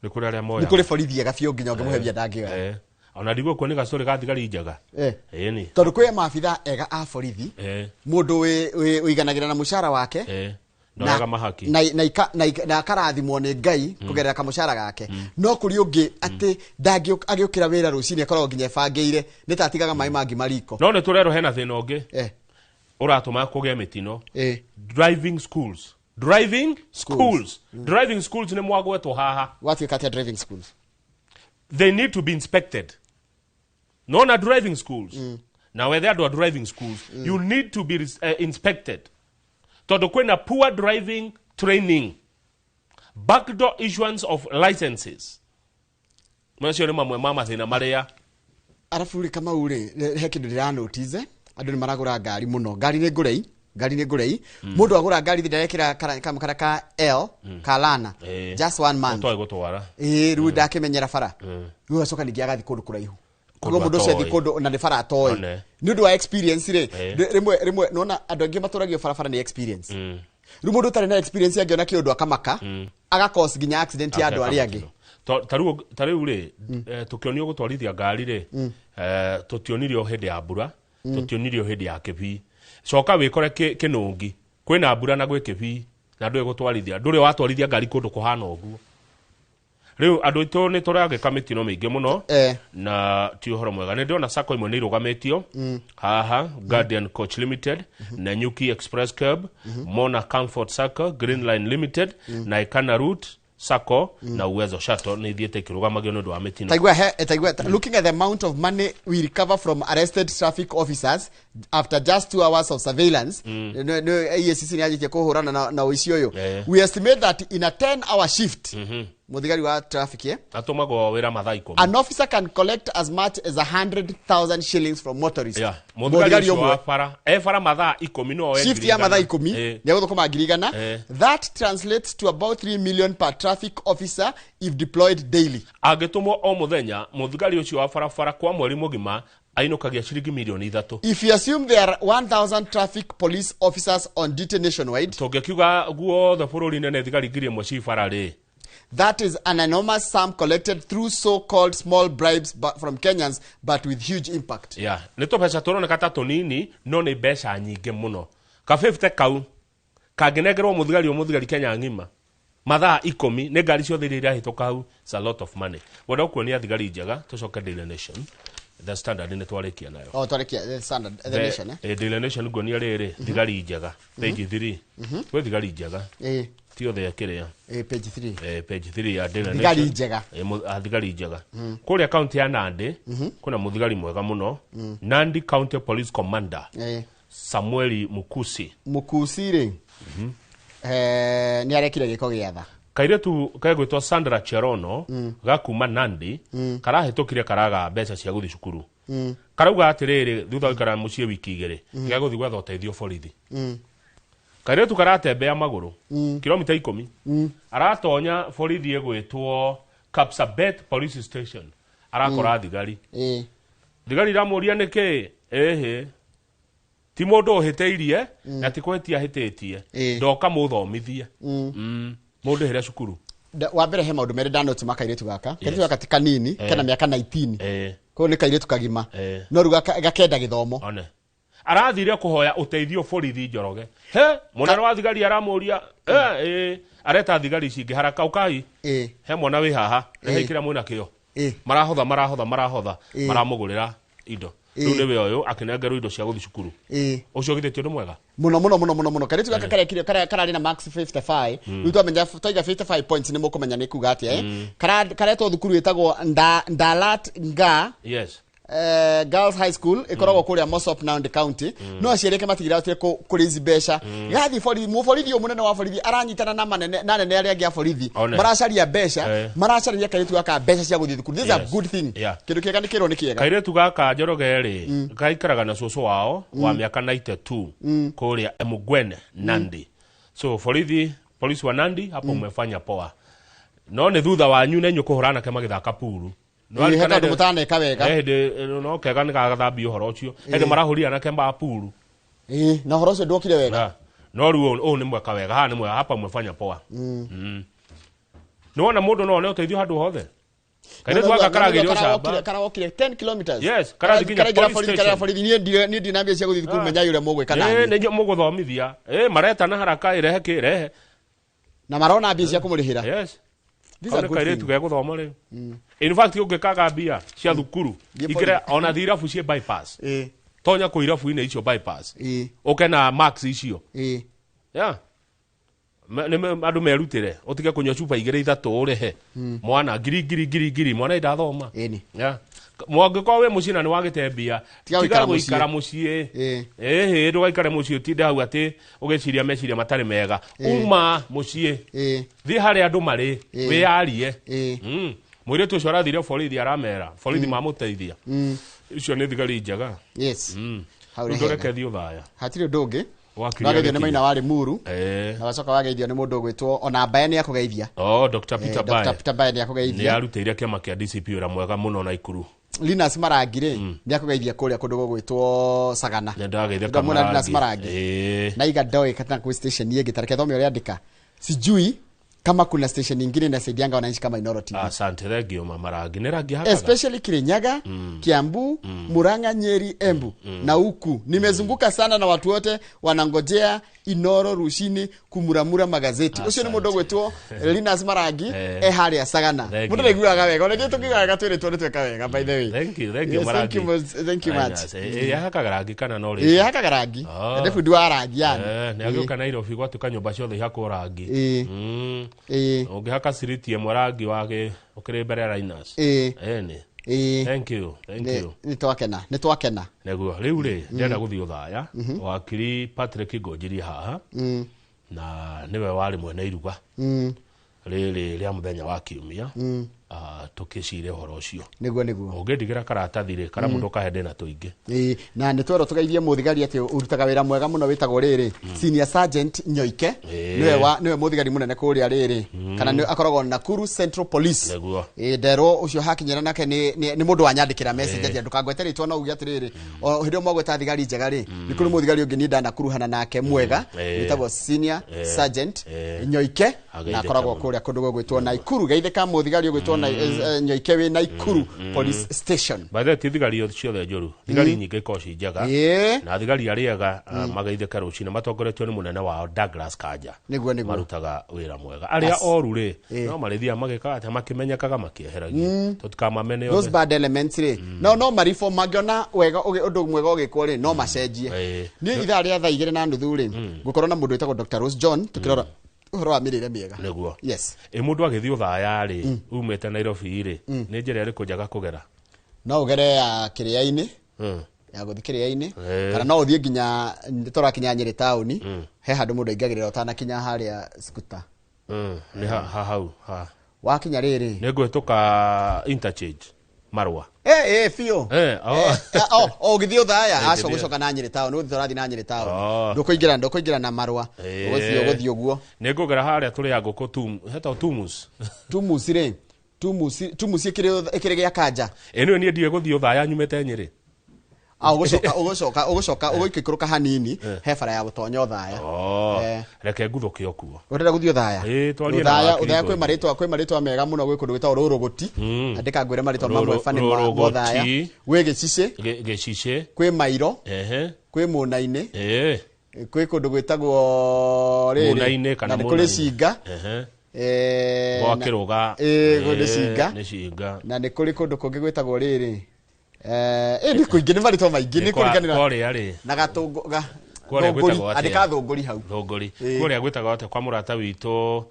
Nĩ kũrĩ arĩa moyaga. Nĩ kũrĩ borithi ega biũ nginya ũngĩmũhe mbia ndangĩoya. Ona ndigũkuo nĩ gacorĩ ga thigari njega. Ĩni. Tondũ kwĩ maabitha ega a borithi. Mũndũ ũiganagĩra na mũcara wake. Ndoyaga mahaki. Na akarathimwo nĩ Ngai kũgerera kamũcara gake. No kũrĩ ũngĩ atĩ ndangĩ agĩũkĩra wĩra rũcinĩ akoragwo nginya ebangĩire nĩ ta atigaga maĩ mangĩ mariko. No nĩ tũrerwo hena thĩna ũngĩ. Ũratũma kũgĩe mĩtino. Driving schools. Driving schools. Driving schools nĩ mwagwetwo haha. Watuĩka atĩa driving schools? They need to be inspected. No na driving schools. Na whether andũ a driving schools, you need to be inspected. Tondũ kwĩna poor driving training, backdoor issuance of licenses. Macio nĩ mamwe ma mathĩna marĩa. Arabu rĩ Kamau rĩ he kĩndũ ndĩranotice andũ nĩ maragũra ngari mũno. Ngari nĩ ngũrei. Ngari nĩ ngũrei. Mũndũ agũra ngari ndarekĩra kamũkara ka L ka Lana. Just one month. Ũtoĩ gũtwara. Rĩu ndakĩmenyera bara. Rĩu acoka ningĩ agathiĩ kũndũ kũraihu. Koguo mũndũ ũcio athiĩ kũndũ na nĩ bara atoĩ. Nĩ ũndũ wa experience rĩ rĩmwe nĩwona andũ aingĩ matũragio barabara nĩ experience. Rĩu mũndũ ũtarĩ na experience angĩona kĩũndũ akamaka agakos nginya accident ya andũ arĩa angĩ. Ta rĩu rĩ tũkĩonio gũtwarithia ngari rĩ tũtionirio hĩndĩ ya mbura, tũtionirio hĩndĩ ya kĩbii. Coka wĩkore kĩnũngi kwĩna mbura na gwĩ kĩbii na ndũĩ gũtwarithia ndũrĩ watwarithia ngari kũndũ kũhana ũguo. Rĩu andũ aitũ nĩ tũragĩka mĩtino mĩingĩ mũno na ti ũhoro mwega. Nĩ ndĩrona sacco imwe nĩ irũgamĩtio haha Guardian Coach Limited, Nanyuki Express Cab, Mona Comfort Sacco, Green Line Limited, na Ikana Route Sacco na Uwezo Shuttle nĩ ithiĩte ikĩrũgamagio nĩ ũndũ wa mĩtino. Taigua, looking at the amount of money we recover from arrested traffic officers after just 2 hours of surveillance, EACC nĩ yanjĩtie kũhũrana na ũici ũyũ. We estimate that in a 10-hour shift, mũthigari wa traffic atũmagwo wĩra mathaa 10. An officer can collect as much as 100,000 shillings from motorists. Mũthigari ũcio wa bara e bara mathaa 10 no oe shift ya mathaa 10 nĩ egũthũkũma 100,000. That translates to about 3 million per traffic officer if deployed daily. Angĩtũmwo o mũthenya mũthigari ũcio wa barabara kwa mweri mũgima ainũkagia ciringi milioni 3. If you assume there are 1,000 traffic police officers on duty nationwide, tũngĩkiuga guothe bũrũri-inĩ nĩ thigari 1,000 ci bara rĩ, that is an enormous sum collected through so-called small bribes from Kenyans, but with huge impact. Yeah, nĩ tũbeca tũroneka ta tũnini no nĩ mbeca nyingĩ mũno. Ka 50 kau kangĩnengerwo mũthigari o mũthigari Kenya ng'ima mathaa 10 nĩ ngari ciothe iria irahĩtũka hau, it's a lot of money. Wenda kuonia thigari njega tũcoke Daily Nation. The Standard nĩ twarĩkia nayo. Oh, twarĩkia The Standard, The Nation. Daily Nation nguonia rĩrĩ thigari njega page 3. Gwĩ thigari njega. Ti othe akĩrĩa. Page 3. Page 3 ya Daily Nation. Thigari njega. Thigari njega. Kũrĩa kaunti ya Nandi kuna mũthigari mwega mũno, Nandi County Police Commander Samueli Mukusi. Mukusi rĩ nĩ arekire gĩko gĩa tha. Kairĩtu kegwĩtwo Sandra Cherono gakuma Nandi karahĩtũkire karaga mbeca cia gũthiĩ cukuru. Karauga atiriri thutha gũikara mũciĩ wiki igĩrĩ gĩgũthiĩ gwetha ũteithio borithi. Kairĩtu karatembea magũrũ kilomita 10 aratonya borithi ĩgwĩtwo Kapsabet Police Station arakora thigari. Thigari iramũria nĩkĩ ĩhĩ ti mũndũ ũhĩtĩirie na ti kũhĩtia ahĩtĩtie ndoka mũthomithie mũndũ hĩre cukuru. Wa mbere he maũndũ merĩ ndanoti ma kairĩtu gaka. Kairĩtu gaka ti kanini kena mĩaka 19 koguo nĩ kairĩtu kagima no rĩu gakenda gĩthomo. One arathire kũhoya ũteithio borithi Njoroge. He mũnene wa thigari aramũria areta thigari cingĩ haraka ũkai he mwana wĩ haha rehe kĩrĩa mwĩna kĩo. Marahotha marahotha marahotha maramũgũrĩra indo. Rĩu nĩwe ũyũ akĩnengerwo indo cia gũthiĩ cukuru. Ũcio githĩ ti ũndũ mwega mũno mũno mũno mũno mũno. Kairĩtu gaka karekire kararĩ na max 55 rĩu twamenya twaiga 55 points nĩ mũkũmenya nĩ kuga atĩa. Karetwo thukuru ĩtagwo Ndalat Nga. Yes. Girls High School ikoragwo kuria Mosop Nandi County. No aciari ake matigirire kuri ici mbeca gathi borithi muborithi munene wa borithi aranyitana na manene na nene aria angi a borithi maracaria mbeca maracaria kairitu gaka mbeca cia guthii thukuru. This is a good thing. Kindu kiega ni kirwo ni kiega. Kairitu gaka Njoroge ri gaikaraga na cucu wao wa miaka 92 kuria Emugwene Nandi. So borithi polisi wa Nandi hapo mmefanya poa. No ni thutha wanyu nenyu kuhurana ke magithaka puru. No ari mutaneka wega. No kega ni gagathambia uhoro ucio. Hĩndĩ marahuria nake ma puru. Na uhoro ucio ndwokire wega. No riu ũũ nĩ mweka wega. Haha nĩ mwega hapa mwefanya poa. Nĩwona mũndũ no one ũteithio handũ hothe. Kairĩtu gaka karagerio camba. Karawokire 10 kilometers. Yes, karathiĩ nginya police station. Borithi niĩ ndina mbia cia gũthiĩ thukuru menyai ũrĩa mũgwĩka nani. Nĩ mũgũthomithia. Maretana haraka irehe kĩ rehe. Na marona mbia cia kũmũrĩhĩra. Yes. These are good things. Gũthoma rĩu. In fact ũngĩkaga mbia cia thukuru ikĩre ona thirabu cie bypass. Tonya kũ irabu-inĩ icio bypass. Ũke na marks icio. Yeah. Andũ merutĩre ũtige kũnyua cuba igĩrĩ ithatũ ũrĩhe mwana ngiri ngiri ngiri ngiri mwana ndathoma. Yeah. Mwangĩkorwo wĩ mũciĩ na nĩ wagĩte mbia tiga gũikara mũciĩ. Ndũgaikare mũciĩ ũtinde hau atĩ ũgĩciria meciria matarĩ mega. Uma mũciĩ. Thiĩ harĩa andũ marĩ wĩyarie. Mũirĩtu ũcio arathire borithi aramera borithi mamũteithia. Icio nĩ thigari njega. Yes. Ndũreke thiĩ ũthaya. Hatirĩ ũndũ ũngĩ. Wageithio nĩ Maina wa Limuru. Na wacoka wageithio nĩ mũndũ ũgwĩtwo ona Mbae nĩ akũgeithia. Dr. Peter Mbae. Dr. Peter Mbae nĩ akũgeithia. Nĩ arutĩire kĩama kĩa DCP wĩra mwega mũno Naikuru. Linus Marangi rĩ nĩ akũgeithia kũrĩa kũndũ gũgwĩtwo Sagana. Nĩ ndageithia Kamarangi. Linus Marangi. Na iga ndoĩ kana kwĩ station ĩngĩ tareke thome ũrĩa andĩka. Sijui kama kuna station nyingine inasaidianga wananchi kama Inooro TV. Asante, thank you Mama Rangi. Nĩ rangi hakaga. Especially Kirinyaga, Kiambu, Murang'a, Nyeri, Embu na huku. Nimezunguka sana na watu wote wanangojea Inooro rushini kumuramura magazeti. Ucio ni mundu gwetwo Linus Marangi e haria Sagana. Mundu ndaiguaga wega. Ona tukiugaga twĩrĩtwo nĩ tweka wega by the way. Thank you, thank you Marangi. Thank you much. Hakaga rangi kana no rĩ? Hakaga rangi. Nĩ bundi wa rangi yani. Nĩ agĩũka Nairobi gwatuĩka nyũmba ciothe ihakwo rangi. Ũngĩhaka ciriti ĩmwe rangi wake ũkĩrĩ mbere ya Linus. Ĩni. Thank you, thank you. Nĩ twakena, nĩ twakena. Nĩguo rĩu rĩ ndĩrenda gũthiĩ ũthaya wakiri Patrick Ngũnjiri haha na nĩwe warĩ mwene iruga rĩrĩ rĩa mũthenya wa kiumia tũkĩcire ũhoro ũcio. Nĩguo nĩguo. Ũngĩndigĩra karatathi rĩ kara mũndũ kahe ndĩna tũingĩ. Na nĩ twerwo tũgeithie mũthigari atĩ ũrutaga wĩra mwega mũno wĩtagwo rĩrĩ Senior Sergeant Nyoike. Nĩwe mũthigari mũnene kũrĩa rĩrĩ kana nĩ akoragwo Nakuru Central Police. Nĩguo. Nderwo ũcio hakinyĩra nake nĩ mũndũ wanyandĩkĩra message atĩ ndũkangwete rĩtwa no uge atĩrĩrĩ o hĩndĩ ĩyo mwagweta thigari njega rĩ nĩ kũrĩ mũthigari ũngĩ niĩ ndanakuruhana nake mwega wĩtagwo Senior Sergeant Nyoike na akoragwo kũrĩa kũndũ gũgwĩtwo Nakuru. Geithĩka mũthigari ũgwĩtwo Nyoike wĩ Nakuru Police Station. By the way, ti thigari ciothe njũru, thigari nyingĩ ikoragwo ci njega na thigari arĩa ega mageithĩka rũcinĩ matongoretio nĩ mũnene wao Douglas Kanja. Nĩguo nĩguo. Marutaga wĩra mwega. Arĩa oru rĩ no marĩthiaga magĩkaga atĩa makĩmenyekaga makĩeheragia. Tũtikamamene othe. Those bad elements rĩ no marifo mangĩona wega ũndũ mwega ũgĩkwo rĩ no macenjie. Niĩ ithaa rĩa thaa 2:30 rĩ ngũkorwo na mũndũ wĩtagwo Dr. Rose John tũkĩrora ũhoro wa mĩrĩre mĩega. Nĩguo. Yes. Mũndũ agĩthiĩ ũthaya rĩ umĩte Nairobi rĩ nĩ njĩra ĩrĩkũ njega kũgera? No ũgere ya kĩrĩa-inĩ ya gũthiĩ kĩrĩa-inĩ kana no ũthiĩ nginya tũrakinya Nyĩrĩ taũni he handũ mũndũ aingagĩrĩra ũtanakinya harĩa Skuta. Nĩ hau ha. Wakinya rĩrĩ nĩ ngũhĩtũka interchange. Marũa. Eh, biũ. Eh, oh. O ũgĩthiĩ Ũthaya, aca Ngĩthiĩ. ũgũcoka na Nyĩrĩ taũni, ũgũthiĩ tũrathiĩ na Nyĩrĩ taũni. Oh. Ndũkũingĩra na marũa. Ũgũthiĩ ũguo. Nĩ ngũgera harĩa tũrĩa ngũkũ tum hetagwo tumus. Tumusi rĩ, tumusi ĩkĩrĩ gĩa kanja. Ĩ nĩwe niĩ ndiũĩ gũthiĩ Ũthaya nyumĩte Nyĩrĩ. Ah, ũgũcoka ũgũikũrũka hanini he bara ya gũtonya Ũthaya. Oh, Eh. Reke nguthũke o kuo. Ũrenda gũthiĩ Ũthaya? Ĩ, twarie na Ũthaya wakiri Ũthaya Ngũĩ. kwĩ marĩtwa mega mũno, gwĩ kũndũ gwĩtagwo Rũrũgũti. Andĩka ngwĩre marĩtwa mamwe bani ma Rũrũgũti. Ũthaya. Gwĩ Gĩcicĩ, Gĩcicĩ. kwĩ Mairo, Ehe. kwĩ Mũnainĩ, Ĩ. kwĩ kũndũ gwĩtagwo rĩrĩ, Mũnainĩ kana na nĩ kũrĩ Mũnainĩ. Cinga. Ehe. Eh, Gwa Kĩrũga. Ĩ, nĩ Cinga. Nĩ Cinga. Na nĩ kũrĩ kũndũ kũngĩ gwĩtagwo rĩrĩ. Nĩ kũingĩ, nĩ marĩtwa maingĩ, nĩ kũriganĩra. Kwarĩa rĩ. Na gatũngũ ga Kwarĩa Thũngũri, gwĩtagwo atĩa? andĩka Thũngũri hau. Thũngũri. Ĩ. Kũrĩa gwĩtagwo atĩa kwa mũrata witũ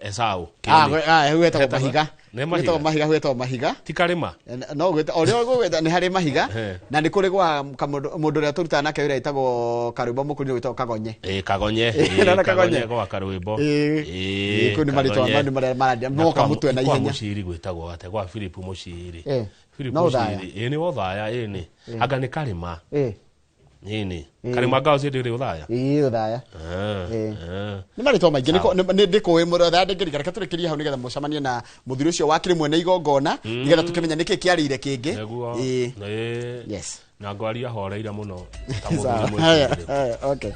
Esau. Ah, Kĩoni. hau hetagwo Hetagwo- Mahiga. Nĩ Gwĩtagwo Mahiga. Mahiga, hau hetagwo Mahiga. Ti karĩma. No gwĩta ũrĩa ũgwĩta nĩ harĩ Mahiga. Ehe. Na nĩ kũrĩ gwa mũndũ ũrĩa tũrutaga nake wĩra wĩtagwo Karwĩmbo Mũkũrinũ, wĩtagwo Kagonye. Ĩ, Kagonye. Ĩ, Ĩ, nona Kagonye. Gwa Karwĩmbo. Ĩ, Ĩ, kũu nĩ marĩtwa Kagonye. nĩ marĩa marandia Na moka kwa mũtwe na kwa ihenya. Mũciri gwĩtagwo atĩa? Gwa Philip Mũciri. Eh, Philip no Ũthaya. Mũciri. Ĩ, nĩ Ũthaya, ĩ nĩ. Anga nĩ karĩma. Ĩ. Ĩ nĩ. Karĩma ngao ciĩ ndĩrĩ Ũthaya. Ĩ, Ũthaya. Ah, Ĩ. ah. Nĩ marĩtwa maingĩ, ndĩkũĩ mũno Ũthaya ndĩngĩrika. Reke tũrĩkĩrie hau nĩgetha mũcemanie na mũthuri ũcio wakĩrĩ mwene igongona, nĩgetha tũkĩmenya nĩkĩ kĩarĩire kĩngĩ. Nĩguo. Ĩ. Ĩ. Yes. Na ngwaria horeire mũno ta Sawa. mũthuri Haya, mwĩtĩĩri. haya, okay.